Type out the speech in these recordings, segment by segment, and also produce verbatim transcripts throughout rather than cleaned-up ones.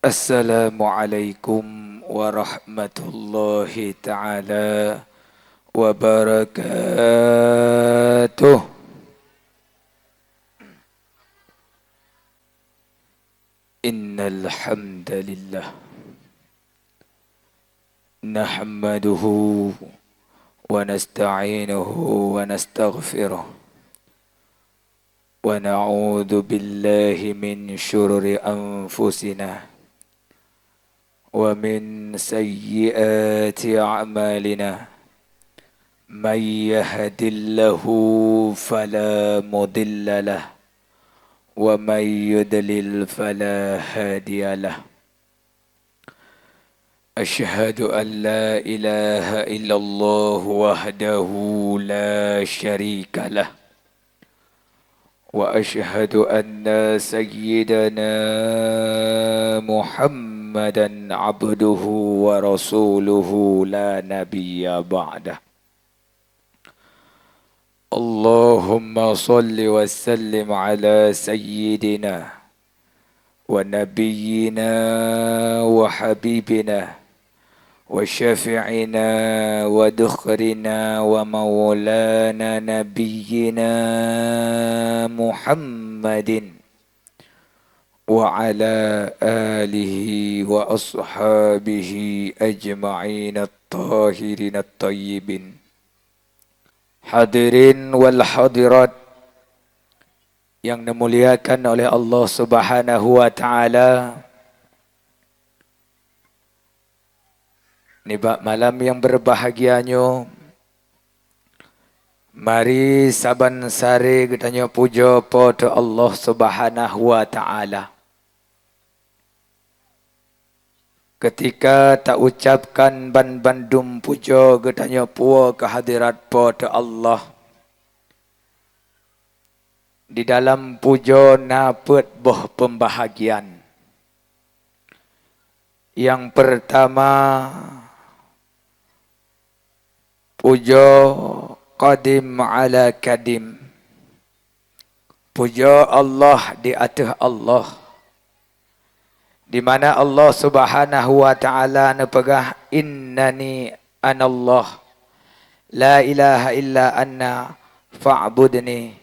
Assalamualaikum warahmatullahi taala wabarakatuh. Innal hamdalillah. Nahmaduhu wa nasta'inuhu wa nastaghfiruh. Wa na'udzu billahi min syururi anfusina wa min sayyiati a'malina. May yahdillahu fala mudilla lah, wa may yudlil fala hadiya lah. Asyhadu an la ilaha illallah wahdahu la syarika lah. Wa asyhadu anna sayyidana Muhammadan abduhu wa rasuluhu la nabiyya ba'dah. Allahumma shalli wa sallim ala sayyidina wa nabiyyina wa habibina wa syafi'ina wa dhukhrina wa maulana nabiyyina Muhammadin wa ala alihi wa ashabihi ajma'in at-tahirin at-tayyibin. Hadirin wal hadirat yang dimuliakan oleh Allah Subhanahu wa taala, nibak malam yang berbahagia nyoe, mari saban sare geutanyoe pujoe Po teu Allah Subhanahu wa taala. Keutika taucabkan banbandum pujoe geutanyoe puwoe keu hadirat Po teu Allah, di dalam pujoe na peuet boh peumbahagian. Nyang peurtama, pujoe qadim ala kadim. Pujoe Allah di ateueh Allah, di mana Allah Subhanahu wa taala neupeugah, "Innani anallah, la ilaha illa ana fa'budni."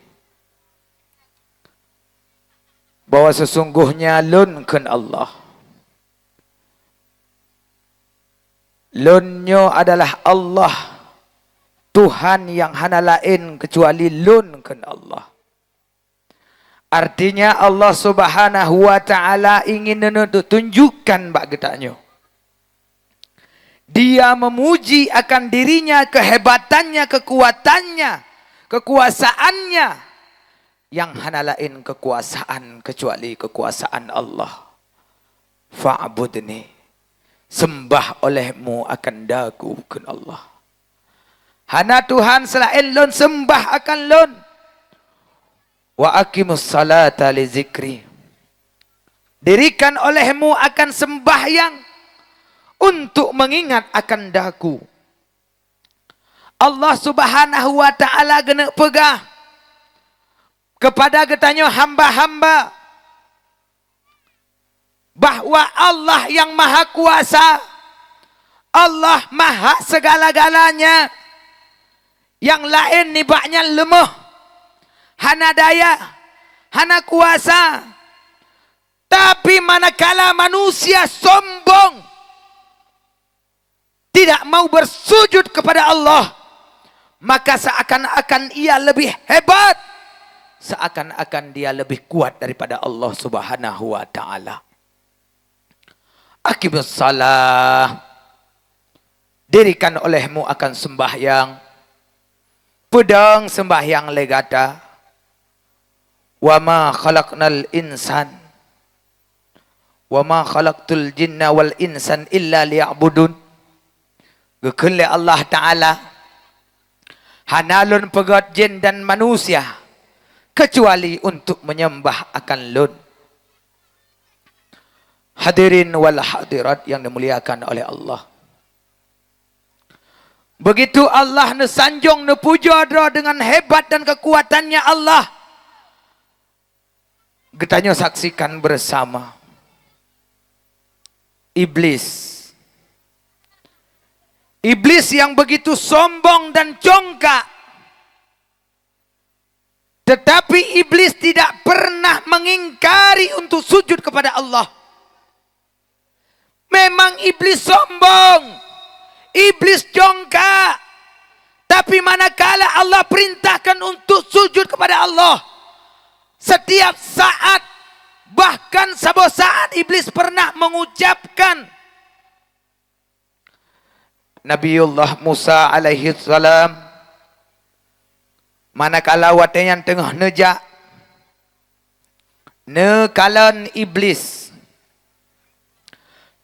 Bahwa sesungguhnya Lôn kheun Allah. Lôn nyoe adalah Allah, Tuhan nyang hana laén keucuali Lôn kheun Allah. Artinya Allah Subhanahu wa taala ingin neutunjukkan bak geutanyoe. Dia memuji akan dirinya, kehebatannya, kekuatannya, kekuasaannya, nyang hana laén kekuasaan keucuali kekuasaan Allah. "Fa'budni," sembah olehmu akan daku, kheun Allah. Hana Tuhan seulaén Lôn, sembah akan Lôn. "Wa aqimus salata li zikri," dirikan olehmu akan sembahyang untuk mengingat akan daku. Allah Subhanahu wa taala geuneuk peugah keupada geutanyoe hamba-hamba bahwa Allah nyang maha kuasa, Allah maha segala-galanya, nyang laén nibak nyan leumoh, hana daya, hana kuasa. Tapi manakala manusia sombong, tidak mau bersujud kepada Allah, maka seakan-akan ia lebih hebat, seakan-akan dia lebih kuat daripada Allah Subhanahu wa taala. "Aqimus shalah," dirikan olehmu akan sembahyang. Peudong sembahyang lé gata. "Wa ma khalaqnal insan, wa ma khalaqtul jinna wal insan illa liya'budun." Geukheun lé Allah Taala, "Hana Lôn peugét jin dan manusia keucuali untuk menyembah akan Lôn." Hadirin wal hadirat yang dimuliakan oleh Allah. Begitu Allah neusanjong, neupujoe droe deungon hebat dan keukuatannya Allah, geutanyoe saksikan bersama. Iblis. Iblis yang begitu sombong dan congkak. Tetapi iblis tidak pernah mengingkari untuk sujud kepada Allah. Memang iblis sombong, iblis congkak, tapi manakala Allah perintahkan untuk sujud kepada Allah, setiap saat, bahkan saboh saat iblis pernah mengucapkan, Nabiullah Musa alaihissalam, manakala watée nyan teungoh neujak, neukalon Iblis,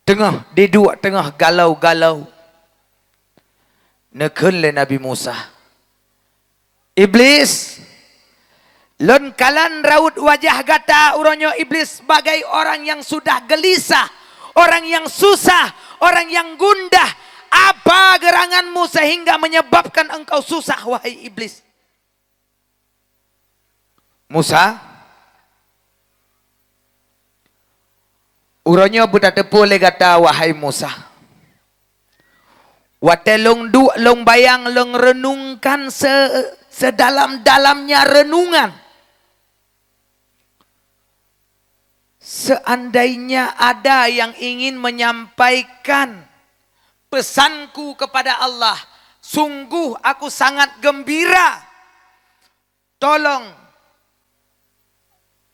teungoh diduek teungoh galau-galau, neukheun lé Nabi Musa, "Iblis, lôn kalon raut wajah gata uroe nyoe Iblis sebagai orang yang sudah gelisah, orang yang susah, orang yang gundah. Apa geranganmu sehingga menyebabkan engkau susah, wahai Iblis?" Musa, uroe nyoe beutateupeue lé gata, wahai Musa. Watée lôn duek, lôn bayang, lôn reunungkan se-, sedalam-dalamnya reunungan. Seandainya ada yang ingin menyampaikan pesanku kepada Allah, sungguh aku sangat gembira. Tolong,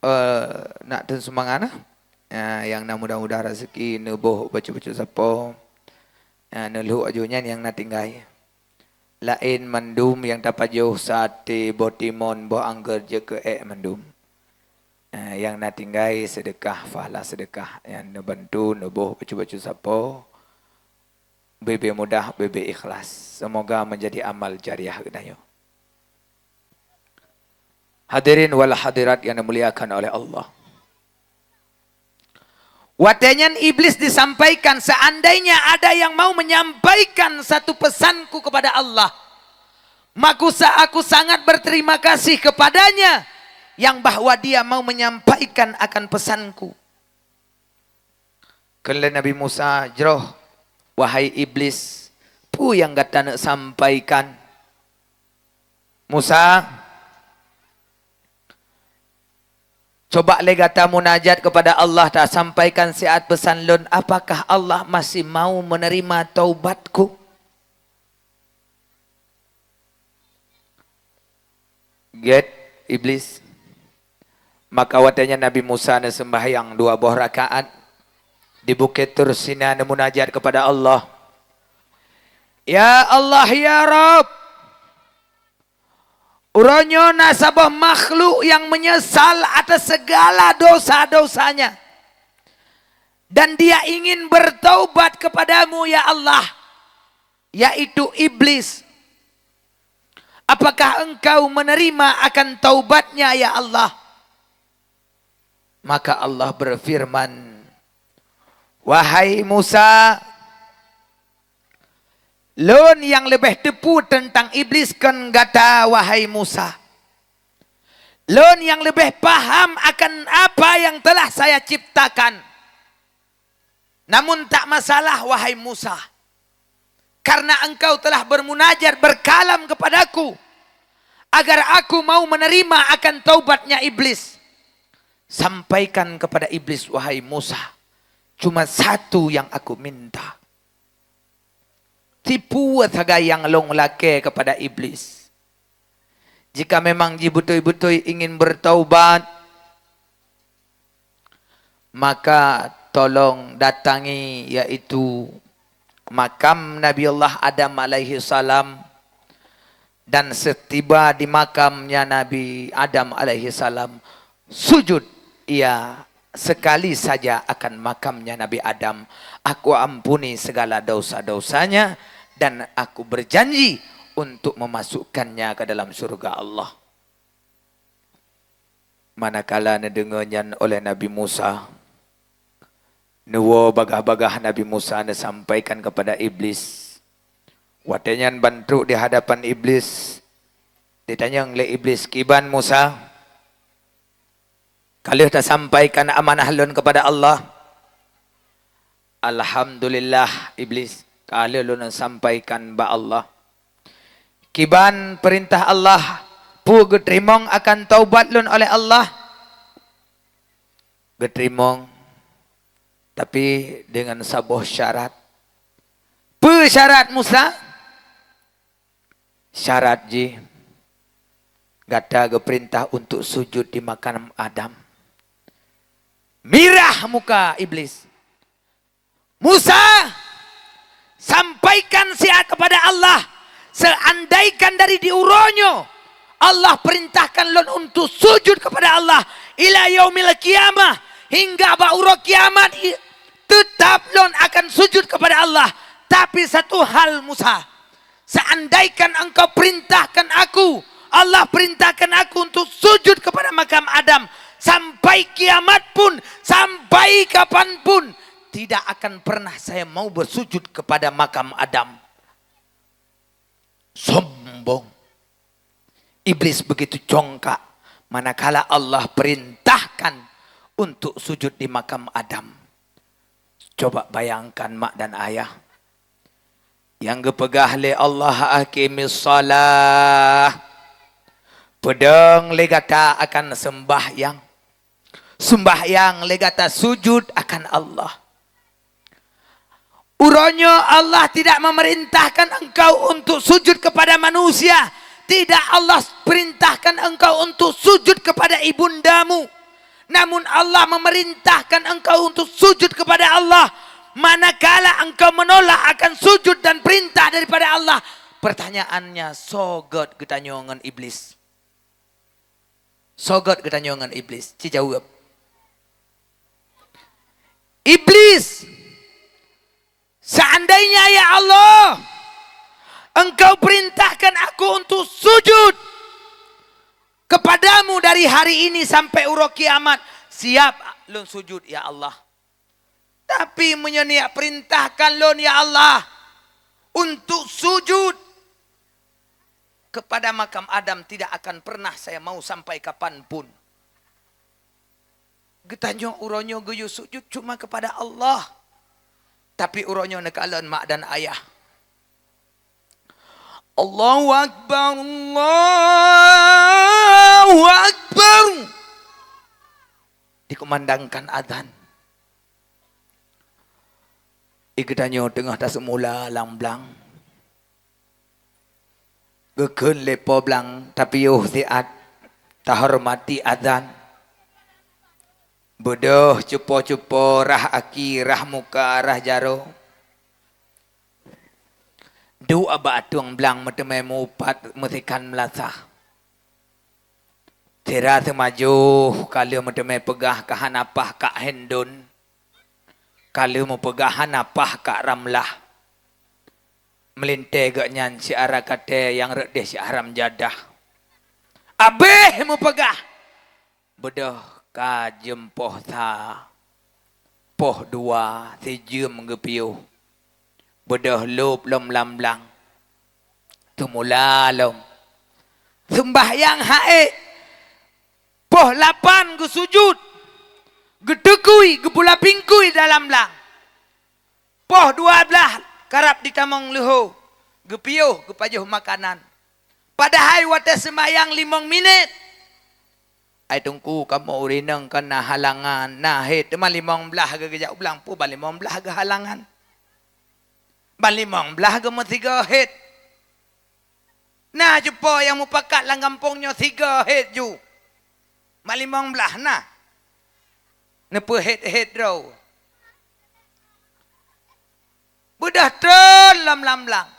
eh, nak teun sumbangan, eh, nyang na mudah-mudah raseuki neuboh bacut-bacut sapo, eh, neulhok aju nyan nyang na tinggai. Laén mandum nyang tapajoh, saté, boh timon, boh anggeur jeuet keu ék mandum. Eh, nyang na tinggai seudeukah, pahala seudeukah nyang neubantu neuboh bacut-bacut sapo, beu-beu mudah, beu-beu ikhlas. Semoga menjadi amal jariah geutanyoe. Hadirin wal hadirat yang dimuliakan oleh Allah. Watée nyan Iblis disampaikan, "Seandainya ada yang mau menyampaikan satu pesanku kepada Allah, maka sa-, aku sangat berterima kasih kepadanya yang bahwa dia mau menyampaikan akan pesanku." Kheun lé Nabi Musa, "Jroh, wahai Iblis, peue nyang gata neuk sampaikan?" Musa, coba lé gata munajat kepada Allah, tasampaikan siat peusan lôn, apakah Allah masih mau menerima taubatku? Gét Iblis. Maka watée nyan Nabi Musa neuseumbahyang dua boh rakaat di Bukét Tur Sina, neumunajat kepada Allah. "Ya Allah, ya Rabb, uroe nyoe na saboh makhluk yang menyesal atas segala dosa-dosanya. Dan dia ingin bertaubat kepada-Mu, ya Allah, yaitu Iblis. Apakah Engkau menerima akan taubatnya, ya Allah?" Maka Allah berfirman, "Wahai Musa, Lôn nyang leubeh teupeu teuntang Iblis kon gata, wahai Musa. Lôn nyang leubeh paham akan apa yang telah Saya ciptakan. Namun tak masalah, wahai Musa, karena engkau telah bermunajat, berkalam kepada-Ku, agar Aku mau menerima akan taubatnya Iblis. Sampaikan kepada Iblis, wahai Musa, cuma satu yang Aku minta." Tipu sagai nyang lôn lakée kepada Iblis. Jika memang jih beutôi-beutôi ingin bertaubat, maka tolong datangi, yaitu makam Nabi Allah Adam alaihi salam, dan setiba di makamnya Nabi Adam alaihi salam, sujud ia sekali saja akan makamnya Nabi Adam. Aku ampuni segala dosa-dosanya dan Aku berjanji untuk memasukkannya ke dalam syurga Allah. Manakala neudeungoe nyan oleh Nabi Musa, neuwoe bagah-bagah Nabi Musa neusampaikan kepada Iblis. Watée nyan ban trok di hadapan Iblis, ditanyong lé Iblis, "Kiban Musa, ka lheueh tasampaikan amanah lôn kepada Allah?" "Alhamdulillah, Iblis, ka lheueh lôn sampaikan bak Allah. Kiban peurintah Allah, peue geuteurimong akan taubat lôn oleh Allah?" "Geuteurimong, tapi deungon saboh syarat." "Peue syarat, Musa?" "Syarat jih, gata geupeurintah untuk sujud di makam Adam." Mirah muka Iblis. "Musa, sampaikan siat kepada Allah, seandaikan dari di uroe nyoe Allah perintahkan lôn untuk sujud kepada Allah ila yaumil qiyamah, hingga bak uroe kiamat, i-, tetap lôn akan sujud kepada Allah. Tapi satu hal, Musa, seandaikan engkau perintahkan aku, Allah perintahkan aku untuk sujud kepada makam Adam, sampai kiamat pun, sampai kapan pun, tidak akan pernah saya mau bersujud kepada makam Adam." Sombong. Iblis begitu congkak manakala Allah perintahkan untuk sujud di makam Adam. Coba bayangkan, mak dan ayah, nyang geupeugah lé Allah, "Aqimis shalah." Peudong lé gata akan seumbahyang. Seumbahyang lé gata sujud akan Allah. Uroe nyoe Allah tidak memerintahkan engkau untuk sujud kepada manusia. Tidak, Allah perintahkan engkau untuk sujud kepada ibundamu. Namun Allah memerintahkan engkau untuk sujud kepada Allah. Manakala engkau menolak akan sujud dan perintah daripada Allah, pertanyaannya, soe göt geutanyoe ngon Iblis? Soe göt geutanyoe ngon Iblis? Ci jaweueb. "Iblis, seandainya, ya Allah, Engkau perintahkan aku untuk sujud kepada-Mu dari hari ini sampai uroe kiamat, siap lôn sujud, ya Allah. Tapi meunyoe neujak perintahkan lôn, ya Allah, untuk sujud kepada makam Adam, tidak akan pernah saya mau sampai kapan pun." Geutanyoe uroe nyoe geuyue sujud cuma kepada Allah. Tapi uroe nyoe neukalon mak dan ayah. Allahu Akbar, Allahu Akbar. Dikumandangkan azan. Di geutanyoe teungoh taseumula lam blang. Geukheun lé po blang, tapiôh siat, tahormati azan. Beudôh cupo-cupo, rhah aki, rhah muka, rhah jaroe. Duek bak atueng blang meuteumé meuupat meusikan meulasah. Sira seumajoh ka lheueh meuteumé peugah ka hana paih kak Hindun, ka lheueh meupeugah hana paih kak Ramlah. Meulintée gobnyan siara katé nyang rot deh Syah Haram Jadah. Abéh meupeugah, beudôh ka jeuem poh sa, poh dua, sijeuem geupiôh. Beudôh lôb lom lam blang. Teumula lom. Seumbahyang ha'ék. Poh lapan geusujut. Geuteukui, geupula pingkui dalam blang. Poh dua blaih karab ditamong leuho. Geupiôh, geupajoh makanan. Padahai watée seumbahyang limong minét. Ai Teungku, kamoe ureueng inong kon na halangan, na hét, teuma limong blaih geu-, geujak u blang, peue ban limong blaih geuhalangan? Ban limong blaih geumeusigoe hét. Na cupo nyang mupakat lam gampông nyoe sigoe hét ju. Ban limong blaih na. Neupeuhét-hét droe. Beudôh trôn lom lam blang.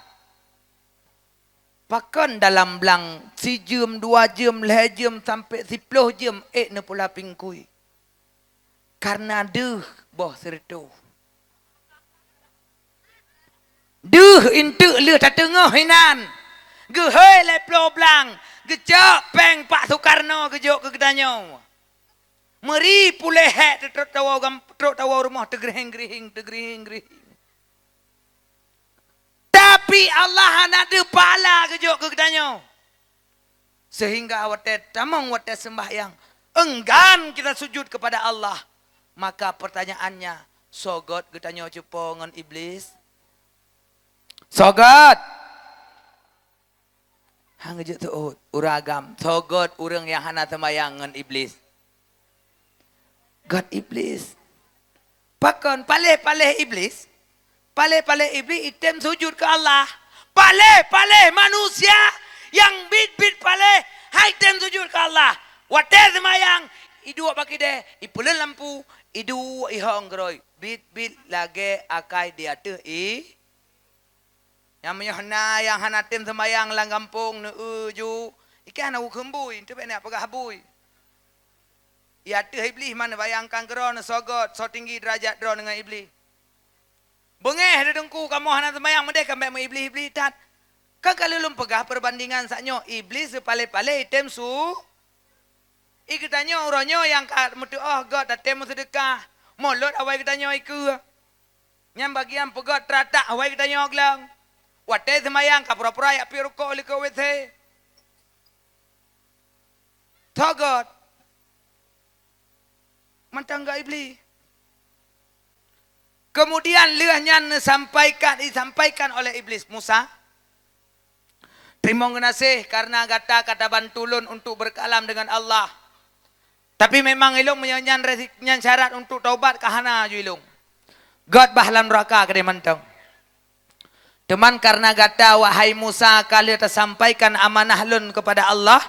Pakon dalam blang sijeuem, dua jeuem, lhée jeuem, sampoe siploh jeuem ék neupula pingkui? Kareuna deuh boh sireutôh. Deuh inteuk lheueh tateungoh inan, geuhôi lé ploh blang, geucok péng Pak Sukarno geujok keu geutanyoe. Meuri puléh hék trok tawoe gam-, trok tawoe rumoh teugrihing-grihing, teugrihing-grihing. Tapi Allah hana deuh pahala geujok keu geutanyoe. Sehingga watée tamong watée seumbahyang, enggan kita sujud kepada Allah. Maka pertanyaannya, Soe göt geutanyoe cupo ngon Iblih? Soe göt? Han geujeuet teuôt, ureuëng agam. Soe göt ureuëng nyang hana seumayang ngon Iblih? Göt Iblih. Pakon? Paléh-paléh Iblih. Paléh-paléh Iblih item sujut keu Allah. Paléh-paléh manusia nyang biet-biet paléh hai tem sujut keu Allah. Watée seumayang, iduek bak ideh, ipeuleuen lampu, iduek ihong keurôi, biet-biet lagée akai di ateueh ie. Nyang meunyoe na nyang hana tem seumayang lam gampông, neu-eu ju, i kah na ukeue bui, teubiet na peugah bui. I ateueh Iblih, man bayangkan keudroe soe göt, soe tinggi deurajat droe ngon Iblih. Beungéh di teungku kamoe hana seumayang, meudeh ka bék meu-Iblih-Iblih that. Kan ka lheueh lôn peugah peubandingan saat nyoe, Iblih seupaléh-paléh item su. I geutanyoe uroe nyoe nyang ka meutuoh göt tatem meuseudeukah, molot awai geutanyoe ikeue. Nyan bagian peugöt teuratak awai geutanyoe glöng. Watée seumayang ka pura-pura jak piep rukok likot W C. Soe göt? Mantong göt Iblih. Kemudian lheueh nyan neusampaikan, disampaikan oleh Iblih, Musa, teurimong geunaséh karena gata ka tabantu lôn untuk beukalam deungon Allah. Tapi memang ilông meunyoe nyan resi-, nyan syarat untuk taubat ka hana ju ilông. Göt bah lam nuraka keudeh mantong. Teuman karena gata, wahai Musa, ka lheueh tasampaikan amanah lôn keupada Allah,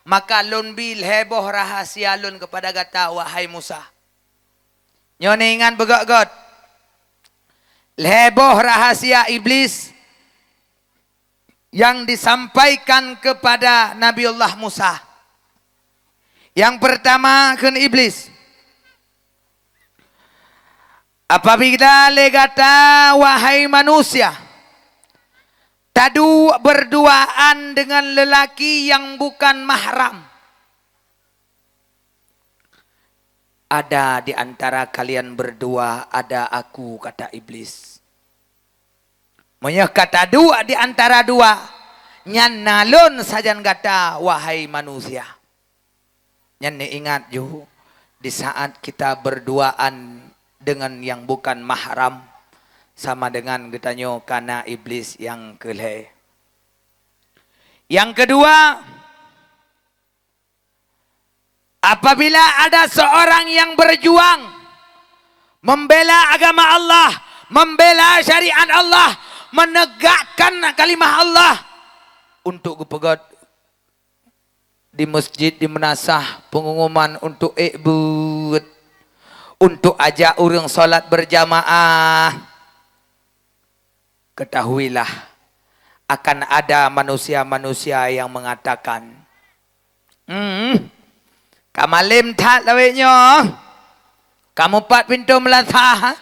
maka lôn bi lhée boh rahasia lôn keupada gata, wahai Musa. Nyoe neuingat beugöt-göt. Lhée boh rahasia Iblih yang disampaikan kepada Nabiullah Musa. Yang pertama kheun Iblih, "Apabila lé gata, wahai manusia, taduek berduaan dengan lelaki yang bukan mahram, ada di antara kalian berdua ada aku," kata Iblih. "Meunyoe ka taduek di antara dua, nyan na lôn sajan gata, wahai manusia." Nyan neuingat ju, di saat kita berduaan dengan yang bukan mahram, sama dengan geutanyoe ka na Iblih nyang keu lhée. Yang kedua, apabila ada seorang yang berjuang membela agama Allah, membela syariat Allah, menegakkan kalimah Allah, untuk geupeugöt di masjid, di meunasah, peungumuman untuk ék beuet, untuk ajak ureuëng salat berjamaah, ketahuilah, akan ada manusia-manusia yang mengatakan, "Hmm, ka malem that lawét nyoe, ka mupat pintoe meulasah."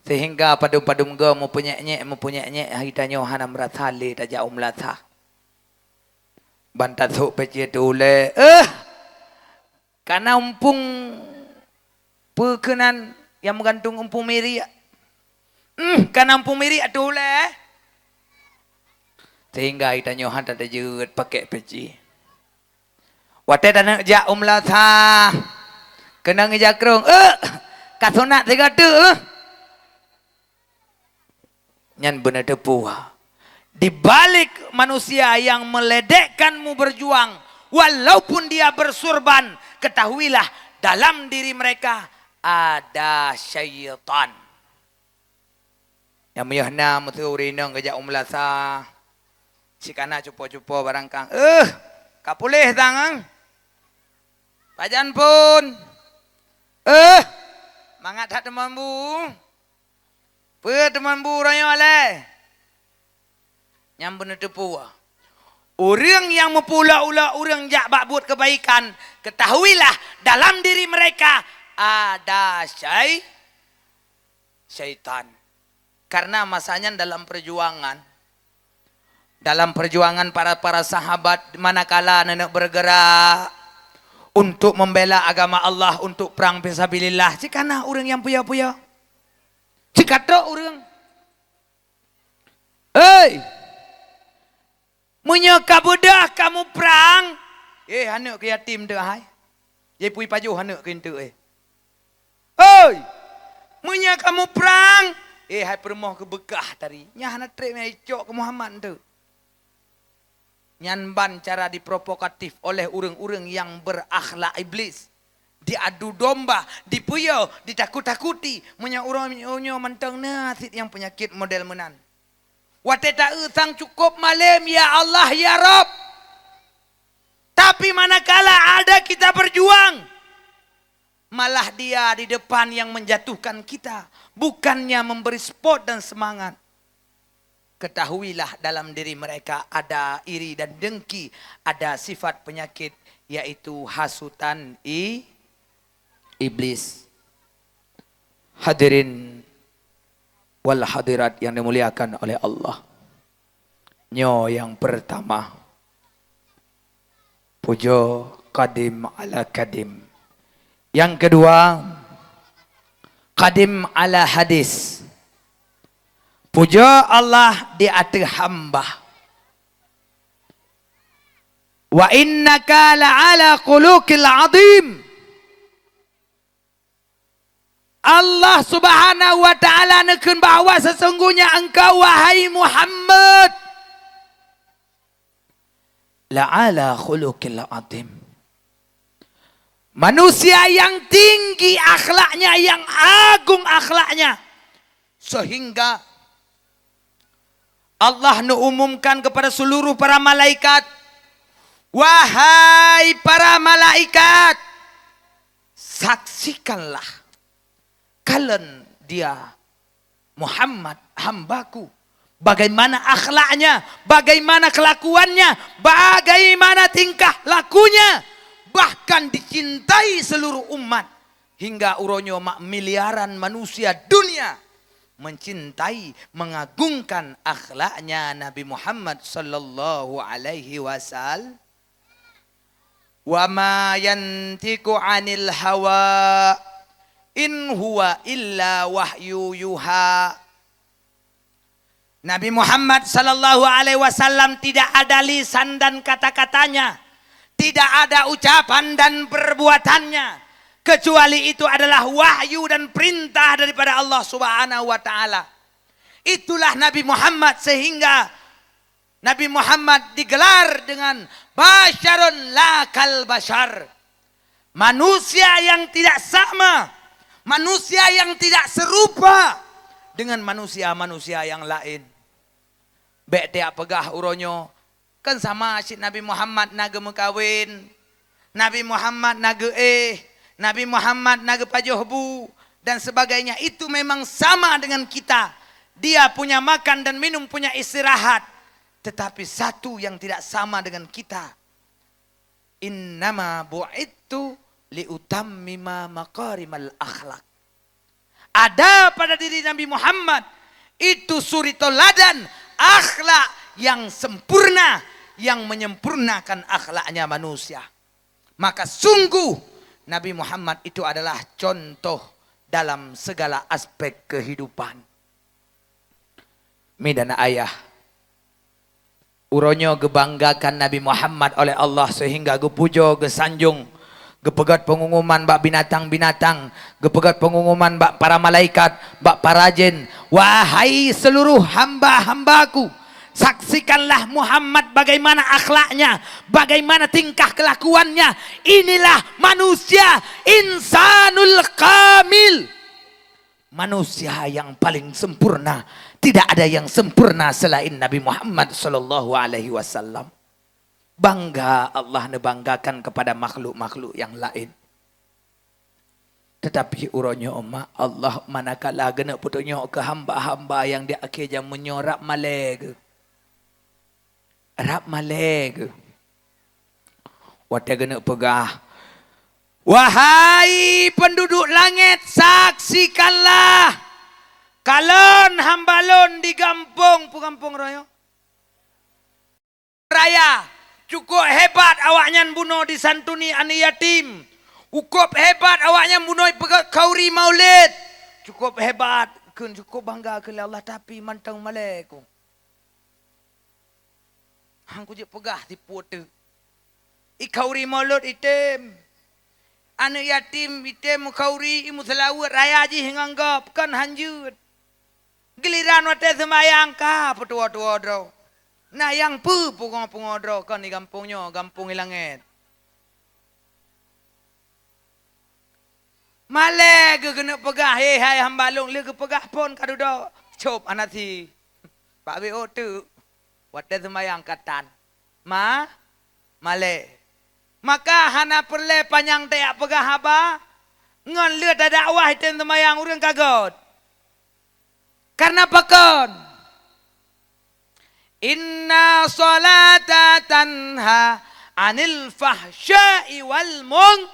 Sehingga padum-padum goe meupunyek-nyek, meupunyek-nyek, hai tanyoe hana meurasa lé tajak u meulasah. Ban tasôk peci teuh ulée, eh! Kana umpung peue keunan nyang meugantung umpung miriek. Hmm, kana umpung miriek teuh ulée. Sehingga hai tanyoe hana tajeuet pakek peci. Watée taneuk jak u meulasah, keunong ija krong, eh, ka sunat sigoe teuk, eh. Nyan beuneuteupeu. Di balik manusia yang meledekkanmu berjuang, walaupun dia bersurban, ketahuilah dalam diri mereka ada syaitan. Nyang meunyoe na meuteuri inong geujak u meulasah, sikana cupo-cupo barangkang, "Eh, ka puléh sang, eh? Pajan phon? Eh, mangat that teumon bu? Peue teumon bu roh nyoe lé?" Nyang beuneuteupeu, ureuëng nyang meupeulok-ulok ureuëng jak bak buet keubaikan, ketahuilah dalam diri mereka ada syai-, syaitan. Karena masa nyan dalam perjuangan, dalam perjuangan para, para sahabat, manakala neuneuk bergerak untuk membela agama Allah, untuk perang fisabilillah, cit kana ureuëng nyang puya-puya. Cit ka trok ureuëng. Hei! Meunyoe ka beudôh kamoe prang, eh, aneuk keu yatim teuh hai. Jipui pajoh aneuk keu eunteuk, eh. Hei! Kamoe prang, eh, hai peurumoh keu beukah tadi. Nyan hana treb meucok keu Muhammad tu. Nyan ban cara diprovokatif oleh ureuëng-ureuëng nyang berakhlak iblis. Diadu domba, dipeuyô, ditakut-takuti. Meunyoe uroe nyoe mantong na cit nyang peunyakét model meunan. Watée taeu-eusang cukôp malém, ya Allah, ya Rabb. Tapi manakala ada kita berjuang, malah dia di depan yang menjatuhkan kita, bukannya memberi support dan semangat. Ketahuilah, dalam diri mereka ada iri dan dengki, ada sifat penyakit, yaitu hasutan i-, iblis. Hadirin wal hadirat yang dimuliakan oleh Allah. Nyoe nyang pertama. Pujoe qadim ala qadim. Nyang keudua, qadim ala hadis. Pujoe Allah di ateueh hamba. Wa innaka la'ala khuluqil azim. Allah Subhanahu wa Ta'ala neukheun bahwa sesungguhnya engkau, wahai Muhammad, la'ala khuluqil azim. Manusia yang tinggi akhlaknya, yang agung akhlaknya, sehingga Allah neuumumkan kepada seluruh para malaikat, "Wahai para malaikat, saksikanlah kalon dia Muhammad, hambaku, bagaimana akhlaknya, bagaimana kelakuannya, bagaimana tingkah lakunya, bahkan dicintai seluruh umat." Hingga uroe nyoe mak miliaran manusia dunia mencintai, mengagungkan akhlaknya Nabi Muhammad sallallahu alaihi wasallam. "Wa ma yantiqu 'anil hawa, in huwa illa wahyu yuha." Nabi Muhammad sallallahu alaihi wasallam tidak ada lisan dan kata-katanya, tidak ada ucapan dan perbuatannya, kecuali itu adalah wahyu dan perintah daripada Allah Subhanahu wa Ta'ala. Itulah Nabi Muhammad, sehingga Nabi Muhammad digelar dengan basyarun la kal basyar. Manusia yang tidak sama, manusia yang tidak serupa dengan manusia-manusia yang lain. Bék tajak peugah uroe nyoe, kan sama cit Nabi Muhammad na geumeukawen, Nabi Muhammad na geuéh, Nabi Muhammad na geupajoh bu, dan sebagainya. Itu memang sama dengan kita. Dia punya makan dan minum, punya istirahat. Tetapi satu yang tidak sama dengan kita. "Innama bu'ittu liutammima makarimal akhlak." Ada pada diri Nabi Muhammad itu suri tauladan, akhlak yang sempurna, yang menyempurnakan akhlaknya manusia. Maka sungguh Nabi Muhammad itu adalah contoh dalam segala aspek kehidupan. Mi dan ayah, uroe nyoe geubanggakan Nabi Muhammad oleh Allah sehingga geupujoe, geusanjong, geupeugét peungunguman bak binatang-binatang, geupeugét peungunguman bak para malaikat, bak para jén. Wahai seluruh hamba-hamba-Ku, saksikanlah Muhammad bagaimana akhlaknya, bagaimana tingkah kelakuannya. Inilah manusia insanul kamil. Manusia yang paling sempurna. Tidak ada yang sempurna selain Nabi Muhammad sallallahu alaihi wasallam. Bangga Allah neubanggakan kepada makhluk-makhluk yang lain. Tetapi uroe nyoe mak Allah manakala geuneuk peutunyok keu hamba-hamba yang di akhé jameun nyoe rab malée geuh. Rab malée geuh. Watée geuneuk peugah, "Wahai penduduk langét, saksikanlah kalon hamba Lôn di gampông," peue gampông raya? Raya. Cukup hebat awaknyan bunoe disantuni aneuk yatim. Cukup hebat awaknyan bunoe peugét khauri maulid. Cukup hebat, kheun cukup bangga keu lé Allah, tapi mantong malée geuh. Han kujeuet peugah tipu teuk. I khauri maulid item. Aneuk yatim, item, khauri, imeuseulaweuet raya jih ngon gob, kon hanjeuet. Giliran watée seumayang ka peutuwoe-tuwoe droe. Na nyang peue pungoe-pungoe droe kon di gampông nyoe, gampông i langét. Malée geuh keuneuk peugah, "He hai hamba lôn," lheueh geupeugah phon ka dudoe, cop hana sie. Bak W O teuk. Watée seumayang ka tan. Ma, malée. Maka hana peureulée panyang tajak peugah haba, ngon lheueh tadakwah item seumayang ureuëng ka göt. Karena pakon? Inna salata tanha anil fahsya'i wal mung.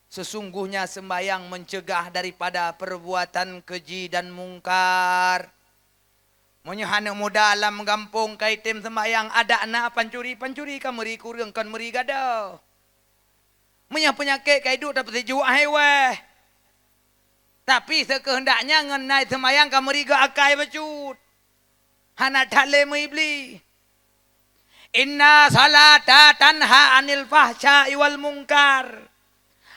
Sesungguhnya sembahyang mencegah daripada perbuatan keji dan mungkar. Meunyoe aneuk muda lam gampông ka item sembahyang, adak na pancuri, pancuri ka meuri kureueng, kon meuri gadoh. Meunyoe peunyakét ka iduek tapeusijuek hai wéh. Tapi seukeuheundaknya ngon na seumayang ka meuri geuakai bacut. Hana that lé meuibli. Inna salata tanha anil fahsya'i wal mungkar.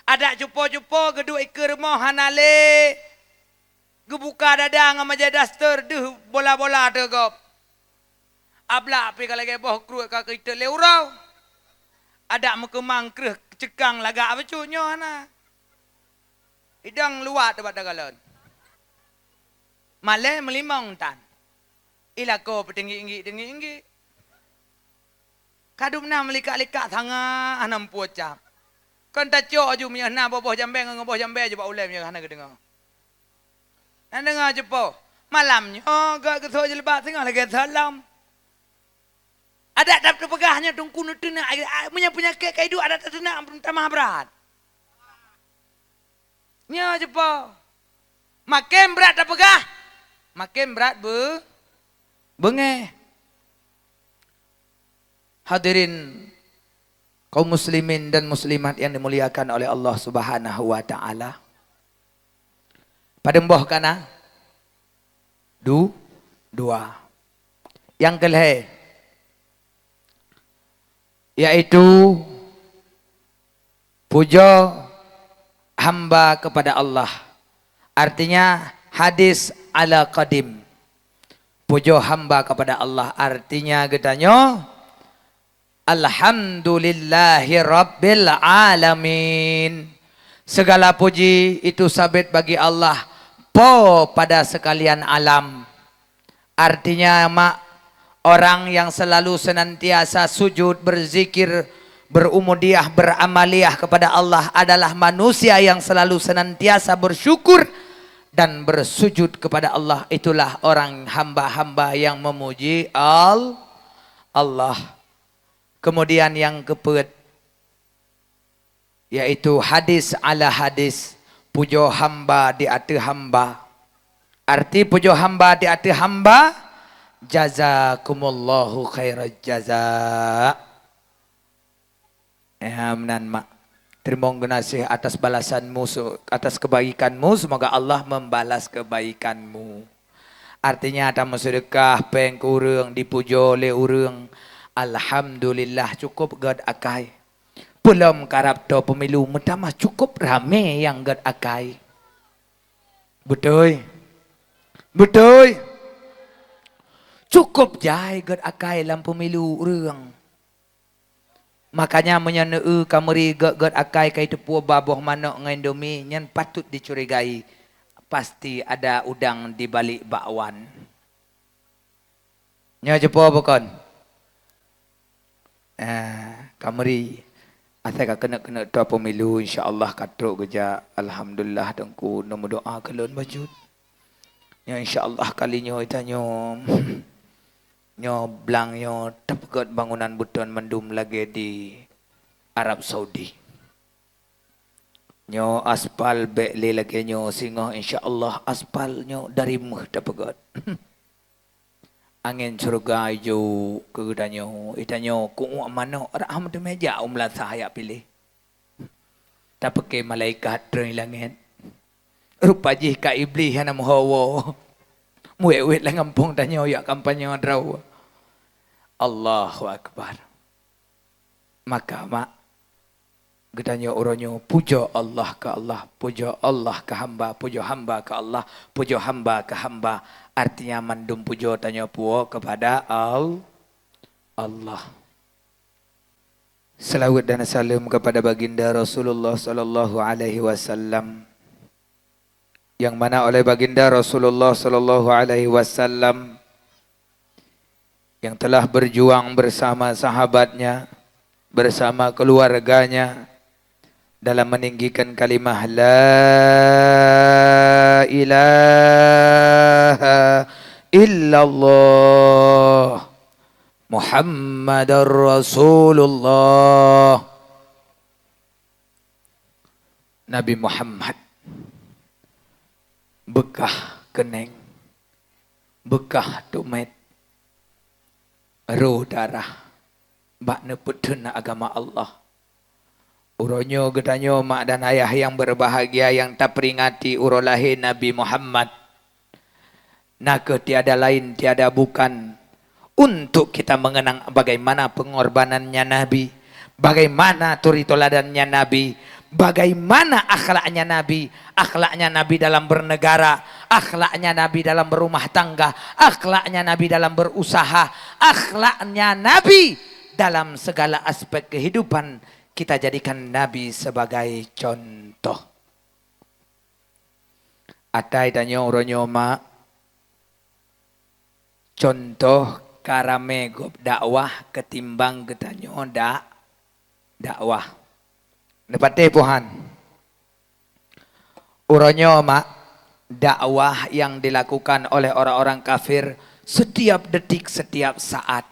Adak cupo-cupo geuduek ikeue rumoh hana lé. Geubuka dada ngon bajée daster deuh bola-bola teugop. Ablak pih ka lagée boh kruet ka keuitet lé uroe. Adak meukeumang kreueh ceukang lagak bacut nyoe hana. Idong luwat bak tagalon. Malée meulimong tan. Ilako peutinggi-tinggi, tinggi-tinggi. Kadum na meulikak-likak sangat hana meupucam. Kon tacok aju meunyoe na boh-boh jambée ngon boh jambée aju bak ulée meunyoe hana geudeungoe. Na deungoe cupo. Malam nyoe gak geusok jilbab singoh lagée salam. Adak teupeugah nyoe teungku neuteunak, meunyoe peunyakét ka iduek adak teunak tamah brat. Nyoe cupo. Maken brat tapeugah, maken brat be-, beungéh. Hadirin kaum muslimin dan muslimat yang dimuliakan oleh Allah Subhanahu wa taala. Padum boh kana? Du-, dua. Nyang keulhée, yaitu pujoe hamba kepada Allah. Artinya hadis ala qadim. Pujoe hamba kepada Allah, artinya geutanyoe, "Alhamdulillahi rabbil alamin." Segala puji itu sabit bagi Allah, Po pada sekalian alam. Artinya, mak, orang yang selalu senantiasa sujud, berzikir, berumudiah, beramaliah kepada Allah adalah manusia yang selalu senantiasa bersyukur dan bersujud kepada Allah. Itulah orang hamba-hamba yang memuji Al-, Allah. Kemudian yang keempat, yaitu hadis ala hadis, pujoe hamba di ateueh hamba. Arti pujoe hamba di ateueh hamba, jazakumullahu khairal jaza. Ya, meunan, mak. Teurimong geunaséh atas balasanmu, se-, atas kebaikanmu, semoga Allah membalas kebaikanmu. Artinya, tameuseudeukah péng keu ureuëng, dipujoe lé ureuëng, alhamdulillah, cukup gét akai. Peulom karab toe peumilu meutamah cukup ramé nyang gét akai. Beutôi? Beutôi? Cukup jai gét akai lam peumilu ureuëng. Makanya meunyoe neu-eu ka meuri gét-gét akai ka jiteupeue ba boh manok ngon indomie, nyan patut dicurigai. Pasti ada udang di balik bakwan. Nyoe cupo bukon? Ah, ka meuri. Asai ka keuneuk-keuneuk toe peumilu, insya Allah ka trok geujak. Alhamdulillah, Teungku neumeudoa keu lôn bacut. Nyoe insya Allah kali nyoe tanyoe. Nyoe blang nyoe tapeugét bangunan beuton mandum lagée di Arab Saudi. Nyoe aspal bék lé lagée nyoe singoh, insya Allah aspal nyoe dari méuh tapeugét. Angén syeuruga ijok keu geutanyoe, geutanyoe keu uek manok, rhah meuteumé jak u meulasah jak piléh. Tapeuke malaikat treun langét. Rupa jih ka Iblih hana meuho woe. Muwét-wét lam gampông tanyoe jak kampanye droe. Allahu Akbar. Maka, mak, Geutanyoe uroe nyoe pujoe Allah keu Allah, pujoe Allah keu hamba, pujoe hamba keu Allah, pujoe hamba keu hamba. Artinya mandum pujoe tanyoe puwoe keupada Al-, Allah. Selawat dan salam kepada Baginda Rasulullah sallallahu alaihi wasallam, yang mana oleh Baginda Rasulullah sallallahu alaihi wasallam yang telah berjuang bersama sahabatnya, bersama keluarganya dalam meninggikan kalimah la ilaha illallah Muhammadar Rasulullah. Nabi Muhammad, beukah keuneng, beukah tumet, roh darah bak neupeutheun agama Allah. Uroe nyoe geutanyoe mak dan ayah nyang berbahagia nyang taperingati uroe lahé Nabi Muhammad, na kheueh tiada lain, tiada bukan, untuk kita mengenang bagaimana pengorbanannya Nabi, bagaimana turi toladannya Nabi, bagaimana akhlaknya Nabi, akhlaknya Nabi dalam bernegara, akhlaknya Nabi dalam berumah tangga, akhlaknya Nabi dalam berusaha, akhlaknya Nabi dalam segala aspek kehidupan, kita jadikan Nabi sebagai contoh. Atai tanyoe uroe nyoe mak, contoh ka ramé gob dakwah ketimbang geutanyoe dak-, dakwah. Neupatéh Tuhan. Uroe nyoe mak, dakwah yang dilakukan oleh orang-orang kafir setiap detik, setiap saat.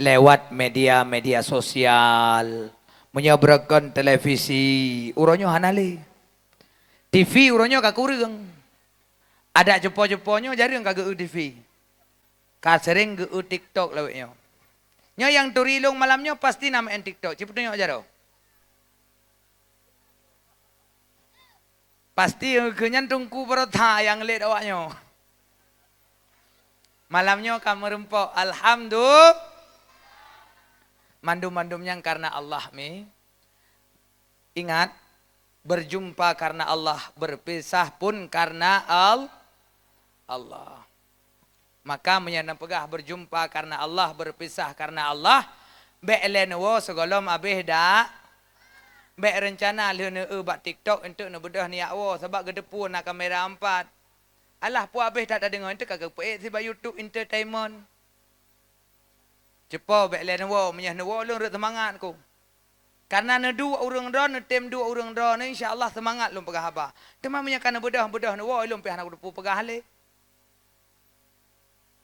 Lewat media-media sosial, meunyoe beureugon televisi, uroe nyoe hana lé. T V uroe nyoe ka kureueng. Adak cupo-cupo nyoe jareueng ka geu-eu T V. Ka sering geu-eu TikTok lawét nyoe. Nyoe nyang turi lôn malam nyoe pasti na meu'en TikTok. Cit peutunyok jaroe. Pasti keu nyan teungku barota nyang lét awak nyoe. Malam nyoe ka meurumpok, alhamdulillah. Mandum-mandum nyan karena Allah mi. Ingat, berjumpa karena Allah, berpisah pun karena Al-, Allah. Maka meunyoe na peugah berjumpa karena Allah, berpisah karena Allah, bék lé neuwoe sigohlom abéh dak. Bék reuncana lheueh neueu bak TikTok enteuk neubeudôh neujak woe, sabab geuteupeue na kamera empat. Alah peue abéh that tadeungoe enteuk ka geupeuék sibak YouTube Entertainment. Cupo bék lé neuwoe, meunyoe neuwoe lôn rot seumangat ku. Karena neuduek ureuëng droe, neutem duek ureuëng droe, insya Allah seumangat lôn peugah haba. Teuma meunyoe ka neubeudôh-beudôh neuwoe, lôn pih hana kuteupeu peugah lé.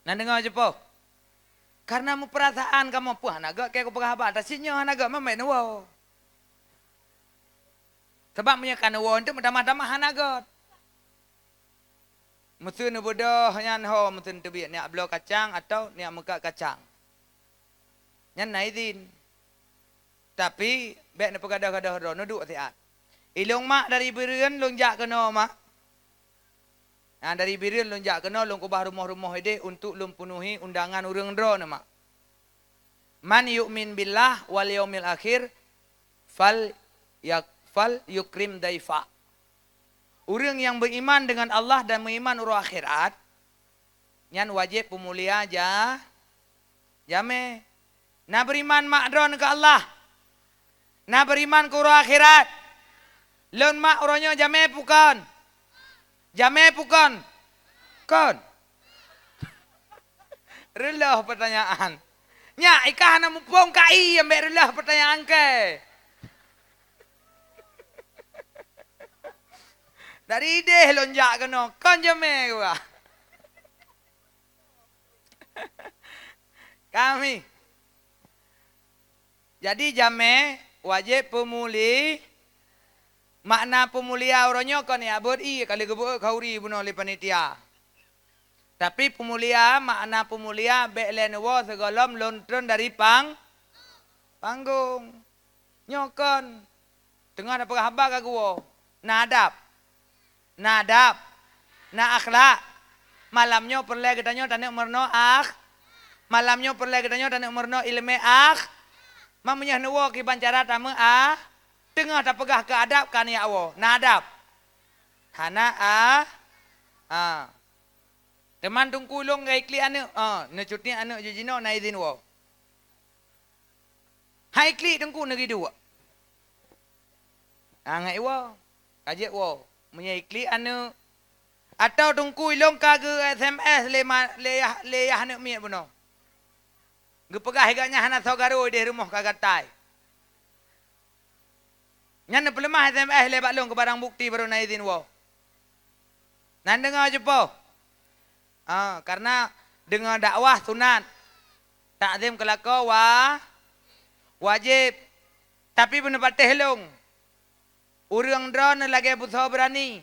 Na deungoe cupo? Karena meupeurasaan kamoe, peue hana gét keu kupeugah haba, tasit nyoe hana gét, mamét neuwoe. Sabab meunyoe ka neuwoe, enteuk meutamah-tamah hana gét. Meuseu neubeudôh nyan ho, meuseu neuteubiet, neujak bloe kacang atawa neujak meukat kacang. Nyan na idhin. Tapi, bék neupeugadôh-gadôh droe, neuduek siat. Ilôn mak dari Bireuen lôn jak keunoe mak. Nah, dari Bireuen lôn jak keunoe, lôn keubah rumoh-rumoh idéh untuk lôn peunuhi undangan ureuëng droe nyoe mak. Man yu'min billah wal yaumil akhir fal yak-, fal yukrim daifa. Ureuëng nyang beuiman deungon Allah dan meuiman uroe akhirat, nyan wajéb peumulia ja-, jamé. Na beuiman mak droeneuh keu Allah? Na beuiman keu uroe akhirat? Lôn mak uroe nyoe jamé peue kon? Jamé peue kon? Kon. Reuloh peutanyaan. Nyak, i kah hana muphom ka i ambek reuloh peutanyaan kèe. Dari idéh lôn jak keunoe, kon jamé geuba. Kami. Jadi jamé wajéb peumuli-, makna peumulia uroe nyoe kon jak beuet ié ka lheueh geubeuet khauri bunoe lé panitia. Tapi peumulia, makna peumulia bék lé neuwoe sigohlom lôn trön dari pang-, panggong. Nyoe kon teungoh na peugah haba ka geuwoe. Na adab. Na adab. Na akhlak. Malam nyoe peureulée geutanyoe taneuk meurunoe akh-, malam nyoe peureulée geutanyoe taneuk meurunoe iéleumé akh-, ma meunyoe neuwoe kiban cara tameu ah-, Teungoh tapeugah keu adab ka neujak woe. Na adab? Hana a-, a. Teuma teungku lôn ka iklik aneuk, a, neucuti aneuk jih jinoe na idhin woe. Hai klik teungku neugiduek. Angai woe, ka jeuet woe. Meunyoe iklik aneuk, atau teungku ilong ka geu S M S lé ma-, lé yah, lé yah aneuk miet bunoe. Geupeugah gobnyan hana soe garo ideh rumoh ka gatai. Nyan neupeuleumah S M S lé bak lôn keu barang bukti baru na idhin woe. Nan deungoe cupo. Ha, karena deungoe dakwah sunat. Takzim keu lakoe wa-, wajéb. Tapi beuneupatéh lôn. Ureuëng droeneuh lagée busoe beurani.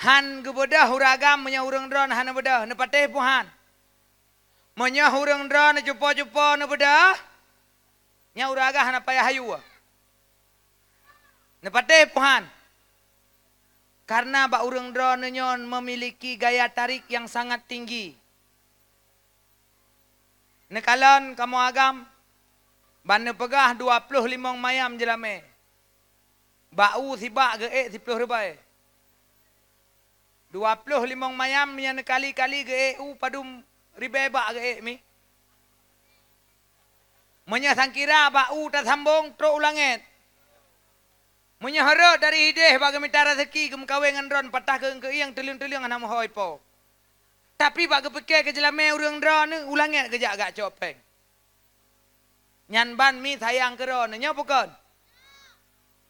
Han geubeudôh ureuëng agam meunyoe ureuëng droeneuh hana beudôh, neupatéh puhan. Meunyoe ureuëng droeneuh cupo-cupo neubeudôh, nyan ureuëng agam hana payah hayue. Neupatéh puhan. Karena bak ureuëng droeneuh nyoe memiliki gaya tarik yang sangat tinggi. Neukalon kamoe agam, ban neupeugah dua ploh limong mayam jeulamé. Bak u sibak geuék siploh ribée. Dua ploh limong mayam nyan neukali-kali geuék u padum ribée bak geuék mi. Meunyoe sangkira bak u tasambong trok u langét. Meunyoe rhot dari ideh bak geumita raseuki geumeukawen ngon droeneuh patah keu keuieng tuleueng-tuleueng hana meuhôi po. Tapi bak geupike keu jeulamé ureuëng droeneuh u langét geujak gak cok péng. Nyan ban mi sayang keu droeneuh, nyoe bukon?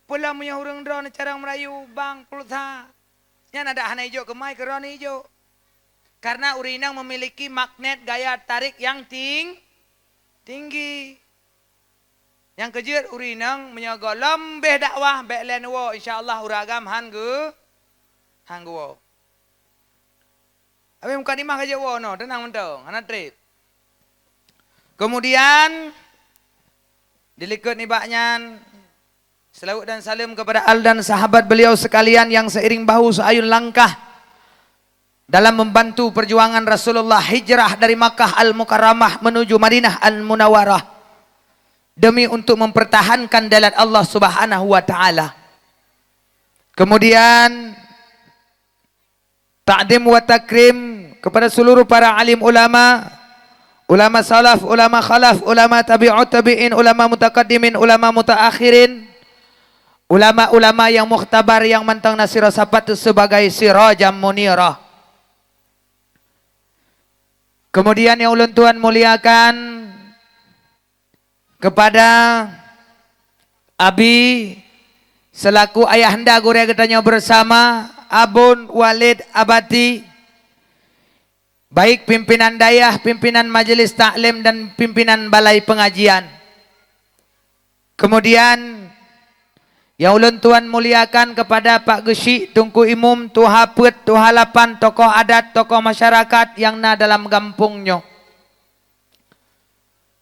Peulom meunyoe ureuëng droeneuh carông meurayu bank pulsa. Nyan adak hana ijok keumai keu droeneuh ijok. Karena ureuëng inong memiliki magnet gaya tarik yang ting-, tinggi. Nyang keujeuet ureuëng inong meunyoe gohlom béh dakwah bék lé neuwoe, insya Allah ureuëng agam han geu-, han geuwoe. Habéh mukadimah ka jeuet woe noh, teunang mantong, hana treb. Kemudian dilikot nibak nyan, selawat dan salam kepada al dan sahabat beliau sekalian yang seiring bahu seayun langkah dalam membantu perjuangan Rasulullah hijrah dari Makkah Al-Mukarramah menuju Madinah Al-Munawwarah demi untuk mempertahankan dalat Allah Subhanahu wa taala. Kemudian, takdim wa takrim kepada seluruh para alim ulama, ulama salaf, ulama khalaf, ulama tabi'ut tabi'in, ulama mutakaddimin, ulama mutaakhirin, ulama-ulama yang mukhtabar yang mantong na sira sapat sebagai sirajan munirah. Kemudian yang ulôn tuan muliakan, kepada Abi selaku ayahanda gurée geutanyoe bersama, Abon, Walid, Abati, baik pimpinan dayah, pimpinan majelis taklim dan pimpinan balai pengajian. Kemudian, yang ulôn tuan muliakan kepada Pak Geuchik, Teungku Imum, Tuha Peuet, Tuha Lapan, tokoh adat, tokoh masyarakat yang na dalam gampông nyoe.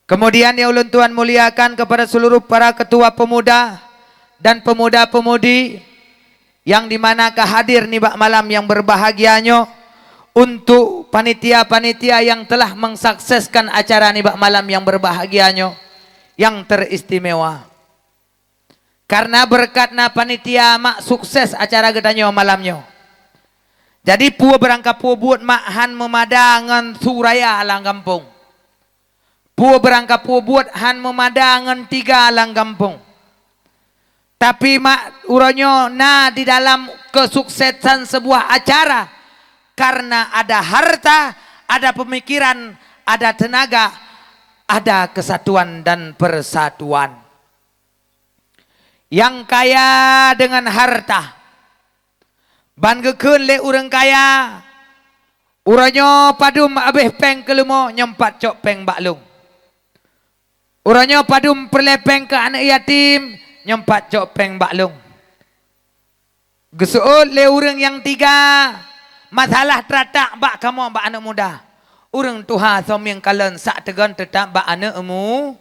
Kemudian yang ulôn tuan muliakan kepada seluruh para ketua pemuda dan pemuda-pemudi yang di mana ka hadir nibak malam yang berbahagia nyoe, untuk panitia-panitia yang telah mensukseskan acara nibak malam yang berbahagia nyoe, yang teristimewa. Karena beureukat na panitia mak sukses acara geutanyoe malam nyoe. Jadi peue beurangkapeue buet mak han meumada ngon su raya lam gampông. Peue beurangkapeue buet han meumada ngon tiga lam gampông. Tapi mak uroe nyoe na di dalam kesuksesan sebuah acara karena ada harta, ada pemikiran, ada tenaga, ada kesatuan dan persatuan. Nyang kaya deungon harta, ban geukheun lé ureuëng kaya, "Uroe nyoe padum abéh péng keu leumo, nyoe pat cok péng bak lôn. Uroe nyoe padum peureulée péng keu aneuëk yatim, nyoe pat cok péng bak lôn." Geuseuôt lé ureuëng nyang tiga, masalah teuratak bak kamoe bak aneuëk muda. Ureuëng tuha somieng kalon sak teugon teutap bak aneuëk mu.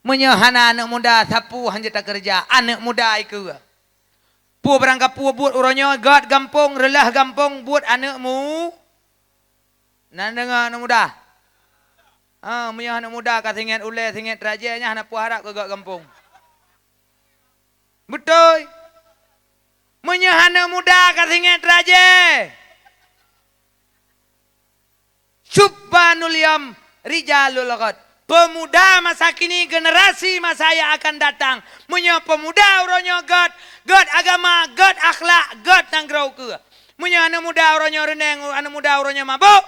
Meunyoe hana aneuëk muda, sapeue hanjeuet takeureuja, aneuëk muda ikeue. Peue beurangkapeue buet uroe nyoe, gét gampông, reulah gampông, buet aneuëk mu. Na deungoe aneuëk muda? Ha, meunyoe aneuëk muda ka singét ulée, singét rajée, nyan hana peue harab keu gét gampông. Beutôi. Meunyoe aneuk muda ka singet rajée, syubbanul yaum rijalul ghad. Pemuda masa kini, generasi masa yang akan datang. Meunyoe pemuda uroe nyoe gét, gét agama, gét akhlak, gét nanggroe ukeue. Meunyoe aneuk muda uroe nyoe reuneng, aneuk muda uroe nyoe mabök,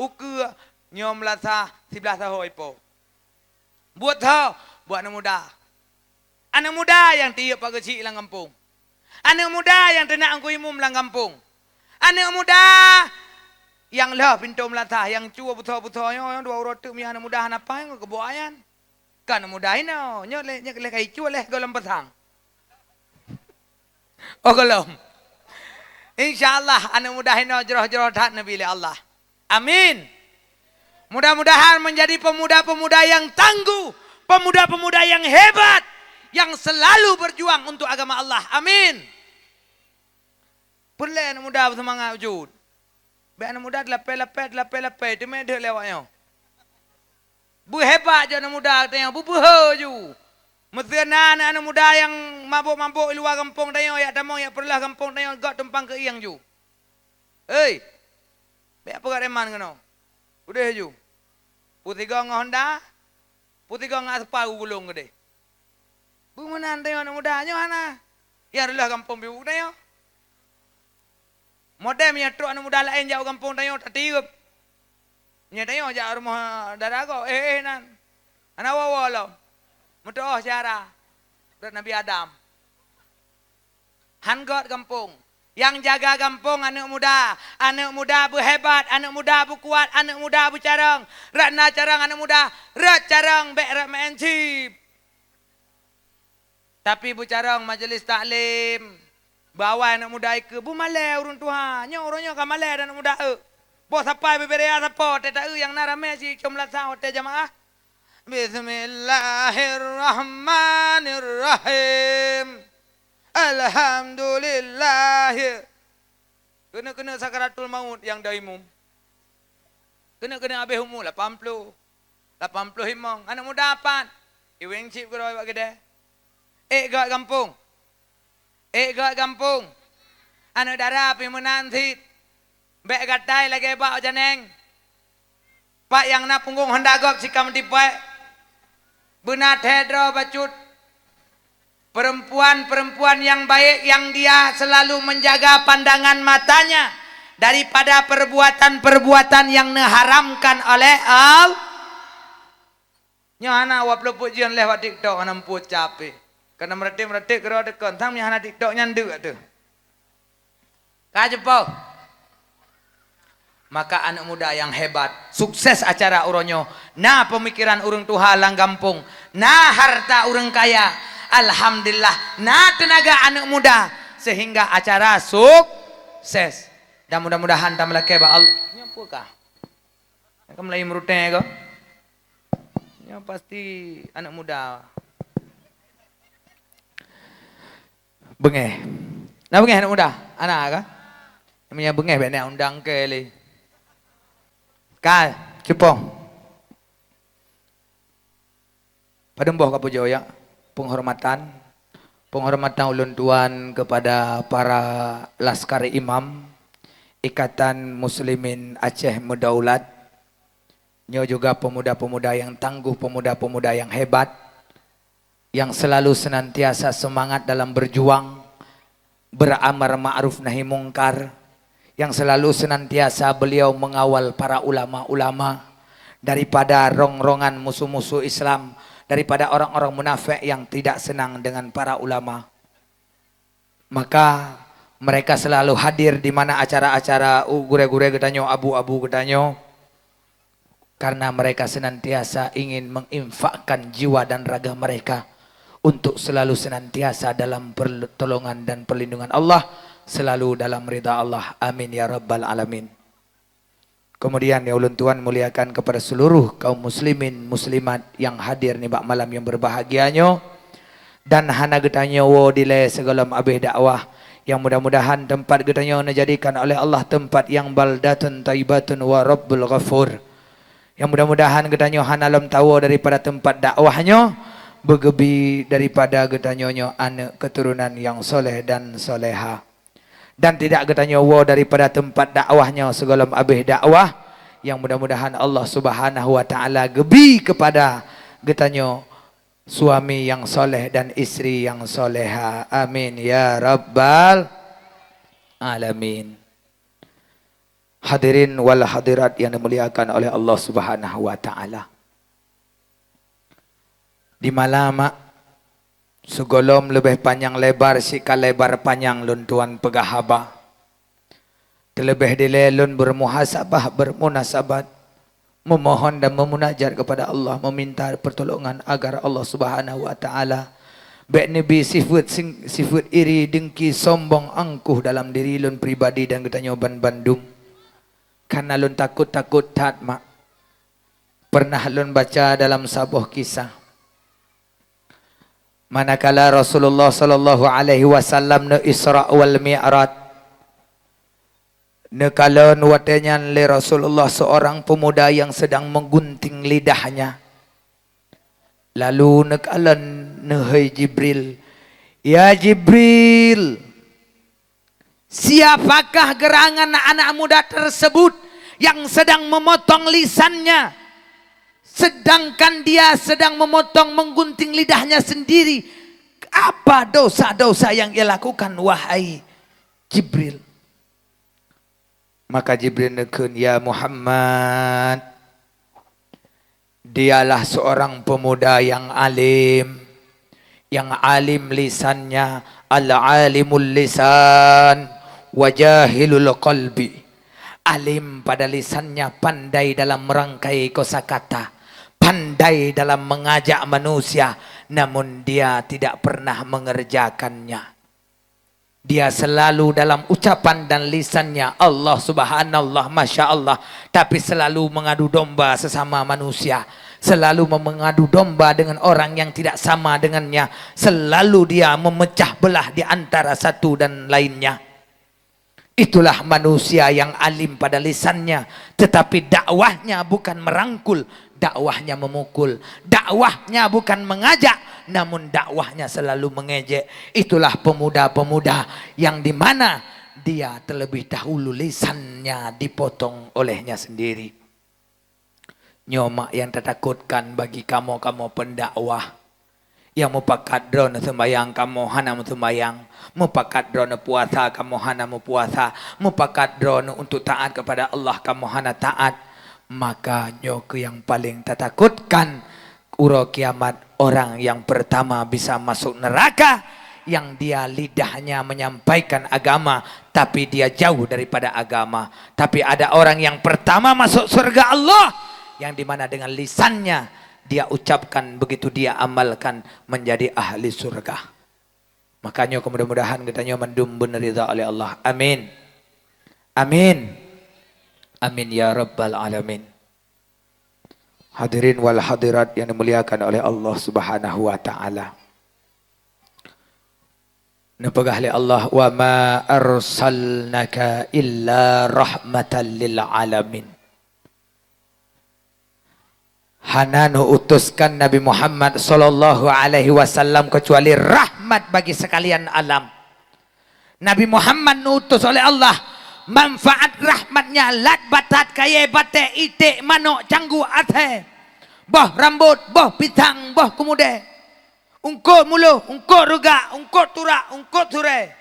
ukeue nyoe meulasah siblaih saho ipo. Buet ho, buet aneuk muda. Aneuk muda nyang tiyeuk pak geuchik lam gampông. Aneuk muda nyang teunak Teungku Imum lam gampông. Aneuk muda nyang lheueh pintoe meulasah, nyang cue beusoe-beusoe nyoe, nyoe dua uroe teuk miyueb aneuk muda hana paih ngon keubuah ayan. Kan aneuk muda inoe, nyoe lé, nyoe lé kai cue lé gohlom peusang. Oh, gohlom. Insya Allah, aneuk muda inoe jroh-jroh that neubi lé Allah. Amin. Mudah-mudahan menjadi pemuda-pemuda yang tangguh, pemuda-pemuda yang hebat, yang selalu berjuang untuk agama Allah. Amin. Peureulée aneuk muda beuseumangat bacut. Bék aneuk muda teulapée-lapée, teulapée-lapée, teumé deuek lé awak nyoe. Beuhebat ju aneuk muda tanyoe, beubeuhe ju. Meuseu na aneuk-aneuk muda nyang mabök-mabök i luwa gampông tanyoe, jak tamong, jak peureuleueh gampông tanyoe, gét tumpang keuieng ju. Hei! Bék peugah reman keunoe. Udeh ju. Peusigoe ngon honda, peusigoe ngon aspal gulong keudeh. Beumeunan tanyoe aneuk muda nyoe hana. Nyang reuloh gampông bibu tanyoe. Model meunyoe trok aneuk muda laén jak u gampông tanyoe tatieup. Meunyoe tanyoe jak rumoh dara gob, éh, éh nan. Hana woe-woe lom. Meutuoh syara. Rot Nabi Adam. Han gét gampông. Nyang jaga gampông aneuk muda. Aneuk muda beuhebat, aneuk muda beukuat, aneuk muda beucarông. Rot na carông aneuk muda, rot carông bék rot meu'en cit. Tapi beucarông majelis taklim, beuawai aneuk muda ikeue, beumalée ureuëng tuha. Nyoe uroe nyoe ka malée aneuk muda eu. Boh sapai beubeuraya sapo, watée ta eu nyang na ramé si com lasang watée jamaah. Bismillahirrahmanirrahim. Alhamdulillah. Keuneuk-keuneuk sakaratul maut nyang daimum. Keuneuk-keuneuk habéh umu lapan ploh, lapan ploh limong. Aneuk muda pat? Iweng cit keudroe bak keudée. Ék gét gampông. Ék gét gampông. Aneuk dara pih meunan cit. Bék gatai lagée bak janeng. Pat nyang na punggong honda gob sikam tipék. Beuna thée droe bacut. Perempuan-perempuan yang baik yang dia selalu menjaga pandangan matanya daripada perbuatan-perbuatan yang neuharamkan oleh Allah. Nyoe hana waploh peuet jeuem lheueh bak TikTok hana muphom capée. Kana meuratéb-meuratéb keudroe deukon, sang meunyo hana TikTok nyan deuk teuh. Ka jeuet po. Maka aneuk muda nyang hebat, sukses acara uroe nyoe, na peumikiran ureuëng tuha lam gampông, na harta ureuëng kaya, alhamdulillah, na teunaga aneuk muda, sehingga acara sukses. Dan mudah-mudahan tameulakée bak Allah. Nyoe peue kah? Ka meulayeue meurutée ko? Nyoe pasti aneuk muda. Beungéh. Na beungéh aneuk muda? Ana ka? Meunyo beungéh bék na undang keu lé. Ka, cupo. Padum boh ka pujoe ya, penghormatan. Penghormatan ulôn tuan kepada para laskar imam Ikatan Muslimin Aceh Meudaulat. Nyoe juga pemuda-pemuda yang tangguh, pemuda-pemuda yang hebat, yang selalu senantiasa semangat dalam berjuang, beramar ma'ruf nahi mungkar, yang selalu senantiasa beliau mengawal para ulama-ulama daripada rongrongan musuh-musuh Islam, daripada orang-orang munafik yang tidak senang dengan para ulama. Maka mereka selalu hadir di mana acara-acara, uh, gurée-gurée geutanyoe, abu-abu geutanyoe, karena mereka senantiasa ingin menginfakkan jiwa dan raga mereka untuk selalu senantiasa dalam pertolongan dan perlindungan Allah, selalu dalam ridha Allah. Amin ya rabbal alamin. Kemudian, ya ulôn tuan muliakan kepada seluruh kaum muslimin muslimat yang hadir nibak malam yang berbahagia nyoe, dan hana geutanyoe woe dilée sigohlom abéh dakwah, yang mudah-mudahan tempat geutanyoe neujadikan oleh Allah tempat yang baldatun thayyibatun wa rabbul ghafur. Yang mudah-mudahan geutanyoe hana lom tawoe daripada tempat dakwah nyoe, beugeubi daripada geutanyoe nyoe aneuëk keuturonan nyang soleh dan soleha. Dan tidak geutanyoe woe daripada teumpat dakwah nyoe sigohlom abéh dakwah, nyang mudah-mudahan Allah Subhanahu wa Ta'ala geubi keupada geutanyoe suami nyang soleh dan istri nyang soleha. Amin ya rabbal alamin. Hadirin wal hadirat yang dimuliakan oleh Allah Subhanahu wa Ta'ala. Di malam, mak, sigohlom leubeh panyang lebar sika lebar panyang lôn tuan peugah haba. Teuleubeh dilée lôn beurmuhasabah, beurmunasabat, meumohon dan meumunajat keupada Allah, meuminta peutulongan agar Allah Subhanahu wa Ta'ala bék neubi sifeuet sing-, sifeuet iri, deungki, sombong, angkuh dalam diri lôn pribadi dan geutanyoe ban bandum. Kana lôn takot-takot that, mak. Pernah lôn baca dalam saboh kisah, manakala Rasulullah sallallahu alaihi wasallam neu Isra wal Mi'raj, neukalon watée nyan lé Rasulullah seorang pemuda yang sedang menggunting lidahnya. Lalu neukalon neuhôi Jibril, "Ya Jibril, siapakah gerangan anak muda tersebut yang sedang memotong lisannya, sedangkan dia sedang memotong, menggunting lidahnya sendiri? Apa dosa-dosa yang ia lakukan, wahai Jibril?" Maka Jibril neukheun, "Ya Muhammad, dialah seorang pemuda yang alim, yang alim lisannya, al-alimul lisan wa jahilul qalbi." Alim pada lisannya, pandai dalam merangkai kosakata, pandai dalam mengajak manusia, namun dia tidak pernah mengerjakannya. Dia selalu dalam ucapan dan lisannya, Allah, subhanallah, masya Allah, tapi selalu mengadu domba sesama manusia, selalu mem-, mengadu domba dengan orang yang tidak sama dengannya, selalu dia memecah belah di antara satu dan lainnya. Itulah manusia yang alim pada lisannya, tetapi dakwahnya bukan merangkul, dakwahnya memukul. Dakwahnya bukan mengajak, namun dakwahnya selalu mengejek. Itulah pemuda-pemuda yang di mana dia terlebih dahulu lisannya dipotong olehnya sendiri. Nyoe mak nyang tatakotkan bagi kamoe-kamoe pendakwah. Nyang mupakat droeneuh seumbahyang kamoe hana meusumbayang, mupakat droeneuh puasa kamoe hana meupuasa, mupakat droeneuh untuk taat kepada Allah kamoe hana taat. Maka nyoe keuh nyang paleng tatakotkan, uroe kiamat orang yang pertama bisa masuk neraka, yang dia lidahnya menyampaikan agama, tapi dia jauh daripada agama. Tapi ada orang yang pertama masuk surga Allah, yang di mana dengan lisannya dia ucapkan, begitu dia amalkan, menjadi ahli surga. Makanya mudah-mudahan geutanyoe mandum beuneuridha oleh Allah. Amin. Amin. Amin ya rabbal alamin. Hadirin wal hadirat yang dimuliakan oleh Allah Subhanahu wa Ta'ala. Neupeugah lé Allah, "Wa ma arsalnaka illa rahmatan lil alamin." Hana neuutuskan Nabi Muhammad sallallahu alaihi wasallam kecuali rahmat bagi sekalian alam. Nabi Muhammad neuutus oleh Allah, manfaat rahmatnya lat batat kayée batée iték manok canggu asée, boh rambot, boh pisang, boh keumudée, ungkot muloh, ungkot rugak, ungkot turak, ungkot surée,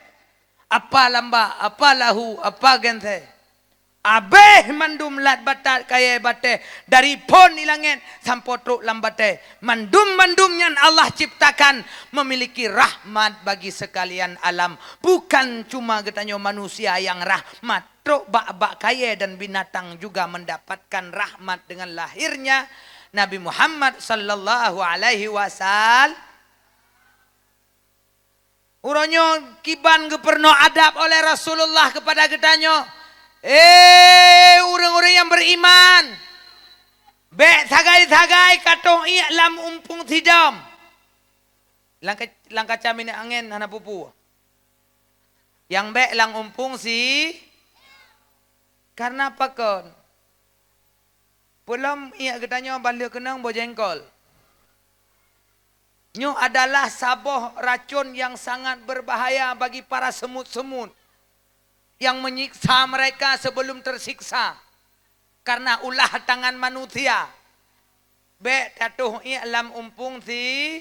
apa lamba, apa lahu, apa gensée. Abéh mandum lat batat kayée batée, dari phon di langét sampoe trok lam batée. Mandum-mandum nyan Allah ciptakan memiliki rahmat bagi sekalian alam. Bukan cuma geutanyoe manusia yang rahmat, trok bak-bak kayée dan binatang juga mendapatkan rahmat dengan lahirnya Nabi Muhammad sallallahu alaihi wasallam. Uroe nyoe kiban geupeurunoe adab oleh Rasulullah kepada geutanyoe, "Eh, ureuëng-ureuëng nyang beriman, bék sagai-sagai katong iék lam umpung sidom." Lam ka-, lam kaca minyeuk angén hana peue-peue. Nyang bék lam umpung si, karena pakon? Peulom iék geutanyoe ban lheueh keunong boh jengkol. Nyoe adalah saboh racon yang sangat berbahaya bagi para semut-semut yang menyiksa mereka sebelum tersiksa karena ulah tangan manusia. Bèk tatoh iék lam umpung si,